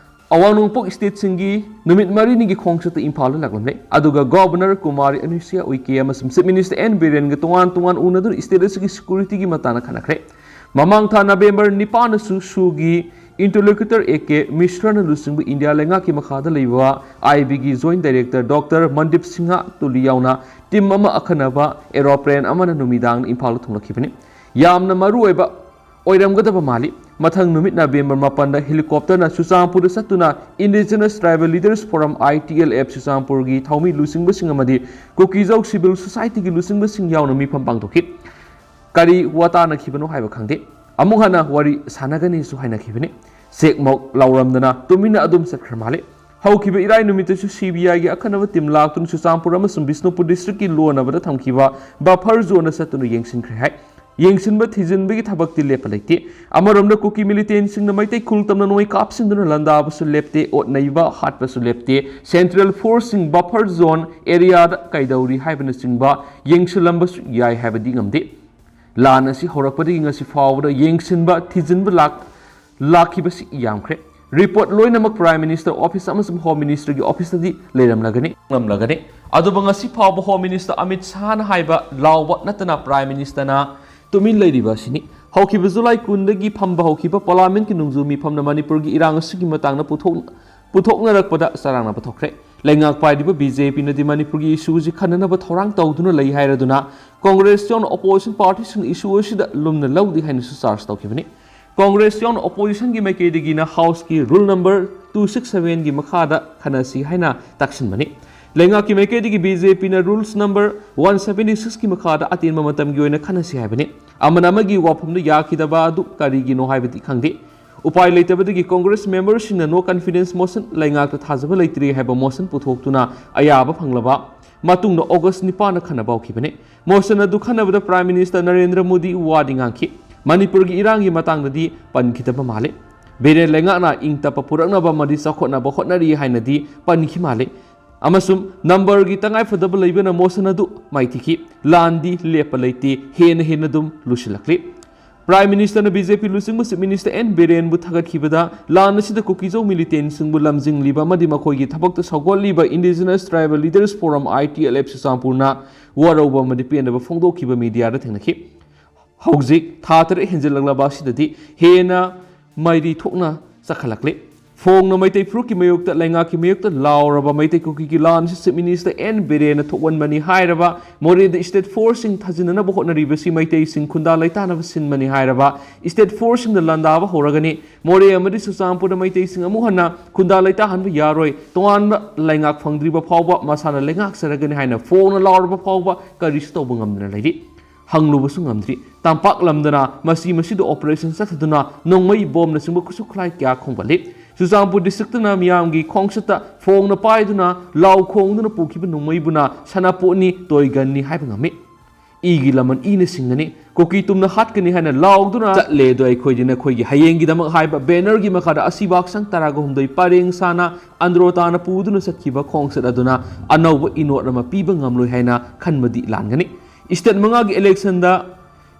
ꯑꯋꯥꯡ ꯅꯣꯡꯄꯣꯛ ꯁ꯭ꯇꯦꯠꯁꯤꯡꯒꯤ ꯅꯨꯃꯤꯠ ꯃꯔꯤꯅꯤꯒꯤ ꯈꯣꯡꯆꯠꯇ ꯏꯝꯐꯥꯜꯗ ꯂꯥꯛꯂꯝꯂꯦ꯫ ꯑꯗꯨꯒ ꯒꯣꯕꯔꯅꯔ ꯀꯨꯃꯥꯔꯤ ꯑꯅꯨꯁꯨꯌꯥ ꯎꯏꯀꯦ ꯑꯃꯁꯨꯡ ꯆꯤꯐ ꯃꯤꯅꯤꯁꯇꯔ ꯑꯦꯟ ꯕꯤꯔꯦꯟꯒ ꯇꯣꯉꯥꯟ ꯇꯣꯉꯥꯟ ꯎꯅꯗꯨꯅ ꯁ꯭ꯇꯦꯠ ꯑꯁꯤꯒꯤ ꯁꯦꯀ꯭ꯌꯨꯔꯤꯇꯤꯒꯤ ꯃꯇꯥꯡꯗ ꯈꯟꯅꯈ꯭ꯔꯦ꯫ ꯃꯃꯥꯡ ꯊꯥ ꯅꯕꯦꯝꯕꯔ ꯅꯤꯄꯥꯟꯗꯁꯨ ꯁꯨꯒꯤ ꯏꯟꯇꯔꯂꯣꯀ꯭ꯌꯨꯇꯔ ꯑꯦ ꯀꯦ ꯃꯤꯁ꯭ꯔꯅ ꯂꯨꯆꯤꯡꯕ ꯏꯟꯗꯤꯌꯥ ꯂꯩꯉꯥꯛꯀꯤ ꯃꯈꯥꯗ ꯂꯩꯕ ꯑꯥꯏ ꯕꯤꯒꯤ ꯖꯣꯏꯟꯠ ꯗꯥꯏꯔꯦꯛꯇꯔ ꯗꯣꯛꯇꯔ ꯃꯟꯗꯤꯞ ꯁꯤꯡꯍ ꯇꯨꯂꯤ ꯌꯥꯎꯅ ꯇꯤꯝ ꯑꯃ ꯑꯈꯟꯅꯕ ꯑꯦꯔꯣꯄ꯭ꯂꯦꯟ ꯑꯃꯅ ꯅꯨꯃꯤꯗꯥꯡꯗ ꯏꯝꯐꯥꯜꯗ ꯊꯨꯡꯂꯛꯈꯤꯕꯅꯤ꯫ ꯌꯥꯝꯅ ꯃꯔꯨꯑꯣꯏꯕ ꯑꯣꯏꯔꯝꯒꯗꯕ ꯃꯥꯜꯂꯤ꯫ ꯃꯊꯪ ꯅꯨꯃꯤꯠ ꯅꯕꯦꯝꯕꯔ ꯃꯥꯄꯟꯗ ꯍꯦꯂꯤꯀꯣꯞꯇꯔꯅ ꯆꯨꯔꯆꯥꯟꯄꯨꯔꯗ ꯆꯠꯇꯨꯅ Indigenous Tribal Leaders Forum, I T L F, ꯆꯨꯔꯆꯥꯟꯄꯨꯔꯒꯤ ꯊꯧꯃꯤ ꯂꯨꯆꯤꯡꯕꯁꯤꯡ ꯑꯃꯗꯤ ꯀꯨꯀꯤꯖꯧ ꯁꯤꯚꯤꯜ ꯁꯣꯁꯥꯏꯇꯤꯒꯤ ꯂꯨꯆꯤꯡꯕꯁꯤꯡ ꯌꯥꯎꯅ ꯃꯤꯐꯝ ꯄꯥꯡꯊꯣꯛꯈꯤ꯫ ꯀꯔꯤ ꯋꯥ ꯇꯥꯅꯈꯤꯕꯅꯣ ꯍꯥꯏꯕ ꯈꯪꯗꯦ꯫ ꯑꯃꯨꯛ ꯍꯟꯅ ꯋꯥꯔꯤ ꯁꯥꯟꯅꯒꯅꯤꯁꯨ ꯍꯥꯏꯅꯈꯤꯕꯅꯤ꯫ ꯆꯦꯛꯃꯧ ꯂꯥꯎꯔꯝꯗꯅ ꯇꯨꯃꯤꯟꯅ ꯑꯗꯨꯝ ꯆꯠꯈ꯭ꯔ ꯃꯥꯜꯂꯤ꯫ ꯍꯧꯈꯤꯕ ꯏꯔꯥꯏ ꯅꯨꯃꯤꯠꯇꯁꯨ ꯁꯤ ꯕꯤ ꯑꯥꯏꯒꯤ ꯑꯈꯟꯅꯕ ꯇꯤꯝ ꯂꯥꯛꯇꯨꯅ ꯆꯨꯔꯆꯥꯟꯄꯨꯔ ꯑꯃꯁꯨꯡ ꯕꯤꯁꯅꯨꯄꯨꯔ ꯗꯤꯁꯇ꯭ꯔꯤꯛꯀꯤ ꯂꯣꯟꯅꯕꯗ ꯊꯝꯈꯤꯕ ꯕꯐꯔ ꯖꯣꯟꯗ ꯆꯠꯇꯨꯅ ꯌꯦꯡꯁꯤꯟꯈ꯭ꯔꯦ ꯍꯥꯏ꯫ ꯌꯦꯡꯁꯤꯟꯕ ꯊꯤꯖꯤꯟꯕꯒꯤ ꯊꯕꯛꯇꯤ ꯂꯦꯞꯄ ꯂꯩꯇꯦ꯫ ꯑꯃꯔꯣꯝꯗ ꯀꯨꯀꯤ ꯃꯤꯂꯤꯇꯦꯟꯁꯤꯡꯅ ꯃꯩꯇꯩ ꯈꯨꯜ ꯇꯝꯅ ꯅꯣꯡꯃꯩ ꯀꯥꯞꯁꯤꯟꯗꯨꯅ ꯂꯥꯟꯗꯥꯕꯁꯨ ꯂꯦꯞꯇꯦ, ꯑꯣꯠ ꯅꯩꯕ ꯍꯥꯠꯄꯁꯨ ꯂꯦꯞꯇꯦ꯫ ꯁꯦꯟꯇ꯭ꯔꯦꯜ ꯐꯣꯔꯁꯁꯤꯡ ꯕꯐꯔ ꯖꯣꯟ ꯑꯦꯔꯤꯌꯥꯗ ꯀꯩꯗꯧꯔꯤ ꯍꯥꯏꯕꯅꯆꯤꯡꯕ ꯌꯦꯡꯁꯤꯜꯂꯝꯕꯁꯨ ꯌꯥꯏ ꯍꯥꯏꯕꯗꯤ ꯉꯝꯗꯦ꯫ ꯂꯥꯟ ꯑꯁꯤ ꯍꯧꯔꯛꯄꯗꯒꯤ ꯉꯁꯤ ꯐꯥꯎꯕꯗ ꯌꯦꯡꯁꯤꯟꯕ ꯊꯤꯖꯤꯟꯕ ꯂꯥꯛ-, ꯂꯥꯛꯈꯤꯕꯁꯤ ꯌꯥꯝꯈ꯭ꯔꯦ꯫ ꯔꯤꯄꯣꯔꯠ ꯂꯣꯏꯅꯃꯛ ꯄ꯭ꯔꯥꯏꯝ ꯃꯤꯅꯤꯁꯇꯔ ꯑꯣꯐꯤꯁ ꯑꯃꯁꯨꯡ ꯍꯣꯝ ꯃꯤꯅꯤꯁꯇꯔꯒꯤ ꯑꯣꯐꯤꯁꯇꯗꯤ ꯂꯩꯔꯝꯂꯒꯅꯤ, ꯉꯝꯂꯒꯅꯤ꯫ ꯑꯗꯨꯕꯨ ꯉꯁꯤ ꯐꯥꯎꯕ ꯍꯣꯝ ꯃꯤꯅꯤꯁꯇꯔ ꯑꯃꯤꯠ ꯁꯥꯍꯅ ꯍꯥꯏꯕ ꯂꯥꯎꯕ ꯅꯠꯇꯅ ꯄ꯭ꯔꯥꯏꯝ ꯃꯤꯅꯤꯁꯇꯔꯅ ꯇꯨꯃꯤꯟ ꯂꯩꯔꯤꯕ ꯑꯁꯤꯅꯤ꯫ ꯍꯧꯈꯤꯕ ꯖꯨꯂꯥꯏ ꯀꯨꯟꯗꯒꯤ ꯐꯝꯕ ꯍꯧꯈꯤꯕ ꯄꯥꯔꯂꯤꯌꯥꯃꯦꯟꯠꯀꯤ ꯅꯣꯡꯖꯨ ꯃꯤꯐꯝꯅ ꯃꯅꯤꯄꯨꯔꯒꯤ ꯏꯔꯥꯡ ꯑꯁꯤꯒꯤ ꯃꯇꯥꯡꯗ ꯄꯨꯊꯣꯛ-, ꯄꯨꯊꯣꯛꯅꯔꯛꯄꯗ ꯆꯔꯥꯡꯅꯕ ꯊꯣꯛꯈ꯭ꯔꯦ꯫ ꯂꯩꯉꯥꯛ ꯄꯥꯏꯔꯤꯕ ꯕꯤ ꯖꯦ ꯄꯤꯅꯗꯤ ꯃꯅꯤꯄꯨꯔꯒꯤ ꯏꯁꯨ ꯑꯁꯤ ꯈꯟꯅꯅꯕ ꯊꯧꯔꯥꯡ ꯇꯧꯗꯨꯅ ꯂꯩ ꯍꯥꯏꯔꯗꯨꯅ ꯀꯣꯡꯒ꯭ꯔꯦꯁ ꯌꯥꯎꯅ ꯑꯣꯄꯣꯖꯤꯁꯟ ꯄꯥꯔꯇꯤꯁꯤꯡꯅ ꯏꯁꯨ ꯑꯁꯤꯗ ꯂꯨꯝꯅ ꯂꯧꯗꯦ ꯍꯥꯏꯅꯁꯨ ꯆꯥꯔꯖ ꯇꯧꯈꯤꯕꯅꯤ꯫ ꯀꯣꯡꯒ꯭ꯔꯦꯁ ꯌꯥꯎꯅ ꯑꯣꯄꯣꯖꯤꯁꯟꯒꯤ ꯃꯥꯏꯀꯩꯗꯒꯤꯅ ꯍꯥꯎꯁꯀꯤ ꯔꯨꯜ ꯅꯝꯕꯔ ꯇꯨ ꯁꯤꯛꯁ ꯁꯚꯦꯟꯒꯤ ꯃꯈꯥꯗ ꯈꯟꯅꯁꯤ ꯍꯥꯏꯅ ꯇꯥꯛꯁꯤꯟꯕꯅꯤ꯫ ꯂꯩꯉꯥꯛꯀꯤ ꯃꯥꯏꯀꯩꯗꯒꯤ ꯕꯤ ꯖꯦ ꯄꯤꯅ ꯔꯨꯜꯁ ꯅꯝꯕꯔ ꯋꯥꯟ ꯁꯚꯦꯟꯇꯤ ꯁꯤꯛꯁꯀꯤ ꯃꯈꯥꯗ ꯑꯇꯦꯟꯕ ꯃꯇꯝꯒꯤ ꯑꯣꯏꯅ ꯈꯟꯅꯁꯤ ꯍꯥꯏꯕꯅꯤ꯫ ꯑꯃꯅ ꯑꯃꯒꯤ ꯋꯥꯐꯝꯗ ꯌꯥꯈꯤꯗꯕ ꯑꯗꯨ ꯀꯔꯤꯒꯤꯅꯣ ꯍꯥꯏꯕꯗꯤ ꯈꯪꯗꯦ꯫ ꯎꯄꯥꯏ ꯂꯩꯇꯕꯗꯒꯤ ꯀꯣꯡꯒ꯭ꯔꯦꯁ ꯃꯦꯝꯕꯔꯁꯤꯡꯅ ꯅꯣ ꯀꯟꯐꯤꯗꯦꯟꯁ ꯃꯣꯁꯟ, ꯂꯩꯉꯥꯛꯇ ꯊꯥꯖꯕ ꯂꯩꯇ꯭ꯔꯦ ꯍꯥꯏꯕ ꯃꯣꯁꯟ ꯄꯨꯊꯣꯛꯇꯨꯅ ꯑꯌꯥꯕ ꯐꯪꯂꯕ ꯃꯇꯨꯡꯗ ꯑꯣꯒꯁ ꯅꯤꯄꯥꯟꯗ ꯈꯟꯅꯕ ꯍꯧꯈꯤꯕꯅꯤ꯫ ꯃꯣꯁꯟ ꯑꯗꯨ ꯈꯟꯅꯕꯗ ꯄ꯭ꯔꯥꯏꯝ ꯃꯤꯅꯤꯁꯇꯔ ꯅꯔꯦꯟꯗ꯭ꯔ ꯃꯣꯗꯤ ꯋꯥꯗꯤ ꯉꯥꯡꯈꯤ꯫ ꯃꯅꯤꯄꯨꯔꯒꯤ ꯏꯔꯥꯡꯒꯤ ꯃꯇꯥꯡꯗꯗꯤ ꯄꯟꯈꯤꯗꯕ ꯃꯥꯜꯂꯤ꯫ ꯕꯤꯔꯦꯟ ꯂꯩꯉꯥꯛꯅ ꯏꯪ ꯇꯞꯄ ꯄꯨꯔꯛꯅꯕ ꯑꯃꯗꯤ ꯆꯥꯎꯈꯠꯅꯕ ꯍꯣꯠꯅꯔꯤ ꯍꯥꯏꯅꯗꯤ ꯄꯟꯈꯤ ꯃꯥꯜꯂꯤ꯫ ꯑꯃꯁꯨꯡ ꯅꯝꯕꯔꯒꯤ ꯇꯉꯥꯏꯐꯗꯕ ꯂꯩꯕꯅ ꯃꯣꯁꯟ ꯑꯗꯨ ꯃꯥꯏꯊꯤꯈꯤ꯫ ꯂꯥꯟꯗꯤ ꯂꯦꯞꯄ ꯂꯩꯇꯦ, ꯍꯦꯟꯅ ꯍꯦꯟꯅ ꯑꯗꯨꯝ ꯂꯨꯁꯤꯜꯂꯛꯂꯤ꯫ Prime Ministerꯅ BJP ꯂꯨꯆꯤꯡꯕ Chief Minister N ꯕꯤꯔꯦꯟꯕꯨ ꯊꯥꯒꯠꯈꯤꯕꯗ, ꯂꯥꯟ ꯑꯁꯤꯗ ꯀꯨꯀꯤꯖꯧ militantꯁꯤꯡꯕꯨ ꯂꯝꯖꯤꯡꯂꯤꯕ ꯑꯃꯗꯤ ꯃꯈꯣꯏꯒꯤ ꯊꯕꯛꯇ ꯁꯧꯒꯠꯂꯤꯕ Indigenous Tribal Leaders Forum, ITLF, ꯆꯨꯔꯆꯥꯟꯄꯨꯔꯅ ꯋꯥꯔꯧꯕ ꯑꯃꯗꯤ ꯄꯦꯟꯗꯕ ꯐꯣꯡꯗꯣꯛꯈꯤꯕ mediaꯗ ꯊꯦꯡꯅꯈꯤ꯫ ꯍꯧꯖꯤꯛ ꯊꯥ ꯇꯔꯦꯠ ꯍꯦꯟꯖꯜꯂꯛꯂꯕ ꯑꯁꯤꯗꯗꯤ ꯍꯦꯟꯅ ꯃꯩꯔꯤ ꯊꯣꯛꯅ ꯆꯠꯈꯠꯂꯛꯂꯤ꯫ ꯐꯣꯡꯅ ꯃꯩꯇꯩ ꯐꯨꯔꯨꯞꯀꯤ ꯃꯥꯌꯣꯛꯇ, ꯂꯩꯉꯥꯛꯀꯤ ꯃꯥꯌꯣꯛꯇ ꯂꯥꯎꯔꯕ ꯃꯩꯇꯩ ꯀꯨꯀꯤꯒꯤ ꯂꯥꯟ ꯑꯁꯤ Chief Minister N ꯕꯤꯔꯦꯟꯅ ꯊꯣꯛꯍꯟꯕꯅꯤ ꯍꯥꯏꯔꯕ, ꯃꯣꯔꯦꯗ state forceꯁꯤꯡ ꯊꯥꯖꯤꯟꯅꯅꯕ ꯍꯣꯠꯅꯔꯤꯕꯁꯤ ꯃꯩꯇꯩꯁꯤꯡ ꯈꯨꯟꯗꯥ ꯂꯩꯇꯥꯅꯕ ꯁꯤꯟꯕꯅꯤ ꯍꯥꯏꯔꯕ, state forceꯁꯤꯡꯅ ꯂꯥꯟꯗꯥꯕ ꯍꯧꯔꯒꯅꯤ, ꯃꯣꯔꯦ ꯑꯃꯗꯤ ꯆꯨꯔꯆꯥꯟꯄꯨꯔꯗ ꯃꯩꯇꯩꯁꯤꯡ ꯑꯃꯨꯛ ꯍꯟꯅ ꯈꯨꯟꯗꯥ ꯂꯩꯇꯥꯍꯟꯕ ꯌꯥꯔꯣꯏ, ꯇꯣꯉꯥꯟꯕ ꯂꯩꯉꯥꯛ ꯐꯪꯗ꯭ꯔꯤꯕ ꯐꯥꯎꯕ ꯃꯁꯥꯅ ꯂꯩꯉꯥꯛꯆꯔꯒꯅꯤ ꯍꯥꯏꯅ ꯐꯣꯡꯅ ꯂꯥꯎꯔꯕ ꯐꯥꯎꯕ ꯀꯔꯤꯁꯨ ꯇꯧꯕ ꯉꯝꯗꯅ ꯂꯩꯔꯤ꯫ ꯍꯪꯂꯨꯕꯁꯨ ꯉꯝꯗ꯭ꯔꯤ꯫ ꯇꯝꯄꯥꯛ ꯂꯝꯗꯅ ꯃꯁꯤ ꯃꯁꯤꯗ operation ꯆꯠꯊꯗꯨꯅ ꯅꯣꯡꯃꯩ ꯕꯣꯝꯅꯆꯤꯡꯕ ꯈꯨꯠꯁꯨ ꯈꯨꯠꯂꯥꯏ ꯀꯌꯥ ꯈꯣꯝꯒꯠꯂꯤ꯫ ꯆꯨꯔꯆꯥꯟꯄꯨꯔ districtꯇꯅ ꯃꯤꯌꯥꯝꯒꯤ ꯈꯣꯡꯆꯠꯇ ꯐꯣꯡꯅ ꯄꯥꯏꯗꯨꯅ ꯂꯥꯎ ꯈꯣꯡꯗꯨꯅ ꯄꯨꯈꯤꯕ ꯅꯣꯡꯃꯩꯕꯨꯅ ꯁꯅꯥꯄꯣꯠꯅꯤ, ꯇꯣꯏꯒꯟꯅꯤ ꯍꯥꯏꯕ ꯉꯝꯃꯤ꯫ ꯏꯒꯤ ꯂꯃꯟ ꯏꯅ ꯁꯤꯡꯒꯅꯤ, ꯀꯨꯀꯤ ꯇꯨꯝꯅ ꯍꯥꯠꯀꯅꯤ ꯍꯥꯏꯅ ꯂꯥꯎꯗꯨꯅ ꯆꯠꯂꯦ꯫ ꯑꯗꯣ ꯑꯩꯈꯣꯏꯗꯤ ꯅꯈꯣꯏꯒꯤ ꯍꯌꯦꯡꯒꯤꯗꯃꯛ ꯍꯥꯏꯕ bannerꯒꯤ ꯃꯈꯥꯗ ꯑꯁꯤꯕ ꯍꯛꯆꯥꯡ ꯇꯔꯥꯒ ꯍꯨꯝꯗꯣꯏ ꯄꯔꯦꯡ ꯁꯥꯅ ꯑꯟꯗ꯭ꯔꯣꯇꯥꯅ ꯄꯨꯗꯨꯅ ꯆꯠꯈꯤꯕ ꯈꯣꯡꯆꯠ ꯑꯗꯨꯅ ꯑꯅꯧꯕ ꯏꯅꯣꯠ ꯑꯃ ꯄꯤꯕ ꯉꯝꯂꯣꯏ ꯍꯥꯏꯅ ꯈꯟꯕꯗꯤ ꯂꯥꯟꯒꯅꯤ꯫ State ꯃꯉꯥꯒꯤ electionꯗ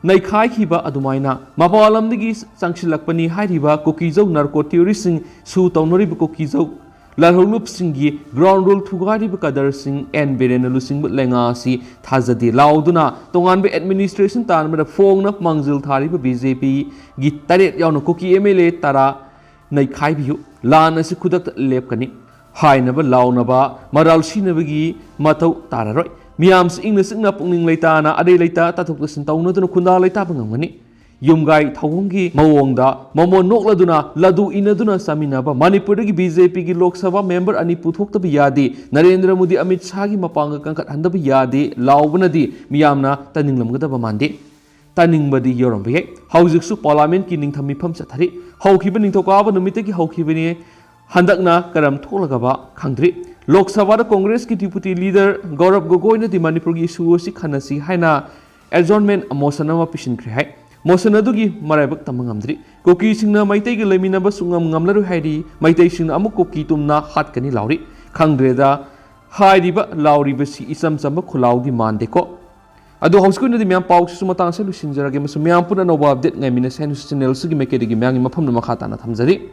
ꯅꯩꯈꯥꯏꯈꯤꯕ ꯑꯗꯨꯃꯥꯏꯅ ꯃꯄꯥꯟ ꯂꯝꯗꯒꯤ ꯆꯪꯁꯤꯜꯂꯛꯄꯅꯤ ꯍꯥꯏꯔꯤꯕ ꯀꯨꯀꯤꯖꯧ narco terroristꯁꯤꯡ ꯁꯨ ꯇꯧꯅꯔꯤꯕ ꯀꯨꯀꯤꯖꯧ ꯂꯥꯜꯍꯧꯂꯨꯞꯁꯤꯡꯒꯤ ground rule ꯊꯨꯒꯥꯏꯔꯤꯕ ꯀꯗꯔꯁꯤꯡ N ꯕꯤꯔꯦꯟꯅ ꯂꯨꯆꯤꯡꯕ ꯂꯩꯉꯥꯛ ꯑꯁꯤ ꯊꯥꯖꯗꯦ ꯂꯥꯎꯗꯨꯅ ꯇꯣꯉꯥꯟꯕ administration ꯇꯥꯟꯕꯗ ꯐꯣꯡꯅ ꯃꯥꯡꯖꯤꯜ ꯊꯥꯔꯤꯕ BJPꯒꯤ ꯇꯔꯦꯠ ꯌꯥꯎꯅ ꯀꯨꯀꯤ MLA ꯇꯔꯥ ꯅꯩꯈꯥꯏꯕꯤꯌꯨ꯫ ꯂꯥꯟ ꯑꯁꯤ ꯈꯨꯗꯛꯇ ꯂꯦꯞꯀꯅꯤ ꯍꯥꯏꯅꯕ ꯂꯥꯎꯅꯕ ꯃꯔꯥꯜ ꯁꯤꯅꯕꯒꯤ ꯃꯊꯧ ꯇꯥꯔꯔꯣꯏ꯫ ꯃꯤꯌꯥꯝꯁꯤ ꯏꯪꯅ ꯆꯤꯛꯅ ꯄꯨꯛꯅꯤꯡ ꯂꯩꯇꯥꯅ ꯑꯔꯩ ꯂꯩꯇ ꯇꯥꯊꯣꯛ ꯇꯥꯁꯤꯟ ꯇꯧꯅꯗꯨꯅ ꯈꯨꯟꯗꯥ ꯂꯩꯇꯥꯕ ꯉꯝꯒꯅꯤ꯫ ꯌꯨꯝꯒꯥꯏ ꯊꯧꯑꯣꯡꯒꯤ ꯃꯑꯣꯡꯗ ꯃꯃꯣꯟ ꯅꯣꯛꯂꯗꯨꯅ ꯂꯗꯨ ꯏꯟꯅꯗꯨꯅ ꯆꯥꯃꯤꯟꯅꯕ ꯃꯅꯤꯄꯨꯔꯗꯒꯤ BJPꯒꯤ ꯂꯣꯛ ꯁꯚꯥ member ꯑꯅꯤ ꯄꯨꯊꯣꯛꯇꯕ ꯌꯥꯗꯦ, ꯅꯔꯦꯟꯗ꯭ꯔ ꯃꯣꯗꯤ ꯑꯃꯤꯠ ꯁꯥꯍꯒꯤ ꯃꯄꯥꯡꯒꯜ ꯀꯟꯈꯠꯍꯟꯗꯕ ꯌꯥꯗꯦ ꯂꯥꯎꯕꯅꯗꯤ ꯃꯤꯌꯥꯝꯅ ꯇꯥꯅꯤꯡꯂꯝꯒꯗꯕ ꯃꯥꯟꯗꯦ꯫ ꯇꯥꯅꯤꯡꯕꯗꯤ ꯌꯧꯔꯝꯕ ꯌꯥꯏ꯫ ꯍꯧꯖꯤꯛꯁꯨ parliamentꯀꯤ ꯅꯤꯡꯊꯝ ꯃꯤꯐꯝ ꯆꯠꯊꯔꯤ꯫ ꯍꯧꯈꯤꯕ ꯅꯤꯡꯊꯧꯀꯥꯕ ꯅꯨꯃꯤꯠꯇꯒꯤ ꯍꯧꯈꯤꯕꯅꯤ꯫ ꯍꯟꯗꯛꯅ ꯀꯔꯝ ꯊꯣꯛꯂꯒꯕ ꯈꯪꯗ꯭ꯔꯤ꯫ ꯂꯣꯛ ꯁꯚꯥꯗ ꯀꯣꯡꯒ꯭ꯔꯦꯁꯀꯤ deputy leader ꯒꯧꯔꯕ ꯒꯣꯒꯣꯏꯅꯗꯤ ꯃꯅꯤꯄꯨꯔꯒꯤ issue ꯑꯁꯤ ꯈꯟꯅꯁꯤ ꯍꯥꯏꯅ adjournment motion ꯑꯃ ꯄꯤꯁꯤꯟꯈ꯭ꯔꯦ ꯍꯥꯏ꯫ Motion ꯑꯗꯨꯒꯤ ꯃꯔꯥꯏꯕꯛ ꯇꯝꯕ ꯉꯝꯗ꯭ꯔꯤ꯫ ꯀꯨꯀꯤꯁꯤꯡꯅ ꯃꯩꯇꯩꯒ ꯂꯩꯃꯤꯟꯅꯕ ꯁꯨꯡꯉꯝ ꯉꯝꯂꯔꯣꯏ ꯍꯥꯏꯔꯤ꯫ ꯃꯩꯇꯩꯁꯤꯡꯅ ꯑꯃꯨꯛ ꯀꯨꯀꯤ ꯇꯨꯝꯅ ꯍꯥꯠꯀꯅꯤ ꯂꯥꯎꯔꯤ꯫ ꯈꯪꯗ꯭ꯔꯦꯗ, ꯍꯥꯏꯔꯤꯕ ꯂꯥꯎꯔꯤꯕꯁꯤ ꯏꯆꯝ ꯆꯝꯕ ꯈꯨꯂꯥꯎꯗꯤ ꯃꯥꯟꯗꯦꯀꯣ꯫ ꯑꯗꯣ ꯍꯧꯖꯤꯛꯀꯤ ꯑꯣꯏꯅꯗꯤ ꯃꯌꯥꯝ ꯄꯥꯎꯁꯤꯁꯨ ꯃꯇꯥꯡ ꯑꯁꯤꯗ ꯂꯣꯏꯁꯤꯟꯖꯔꯒꯦ, ꯑꯃꯁꯨꯡ ꯃꯌꯥꯝ ꯄꯨꯟꯅ ꯑꯅꯧꯕ ꯑꯞꯗꯦꯠ ꯉꯥꯏꯃꯤꯟꯅꯁꯦ ꯍꯥꯏꯅꯁꯨ ꯆꯦꯅꯦꯜꯁꯤꯒꯤ ꯃꯥꯏꯀꯩꯗꯒꯤ ꯃꯌꯥꯝꯒꯤ ꯃꯐꯝꯗ ꯃꯈꯥ ꯇꯥꯅ ꯊꯝꯖꯔꯤ꯫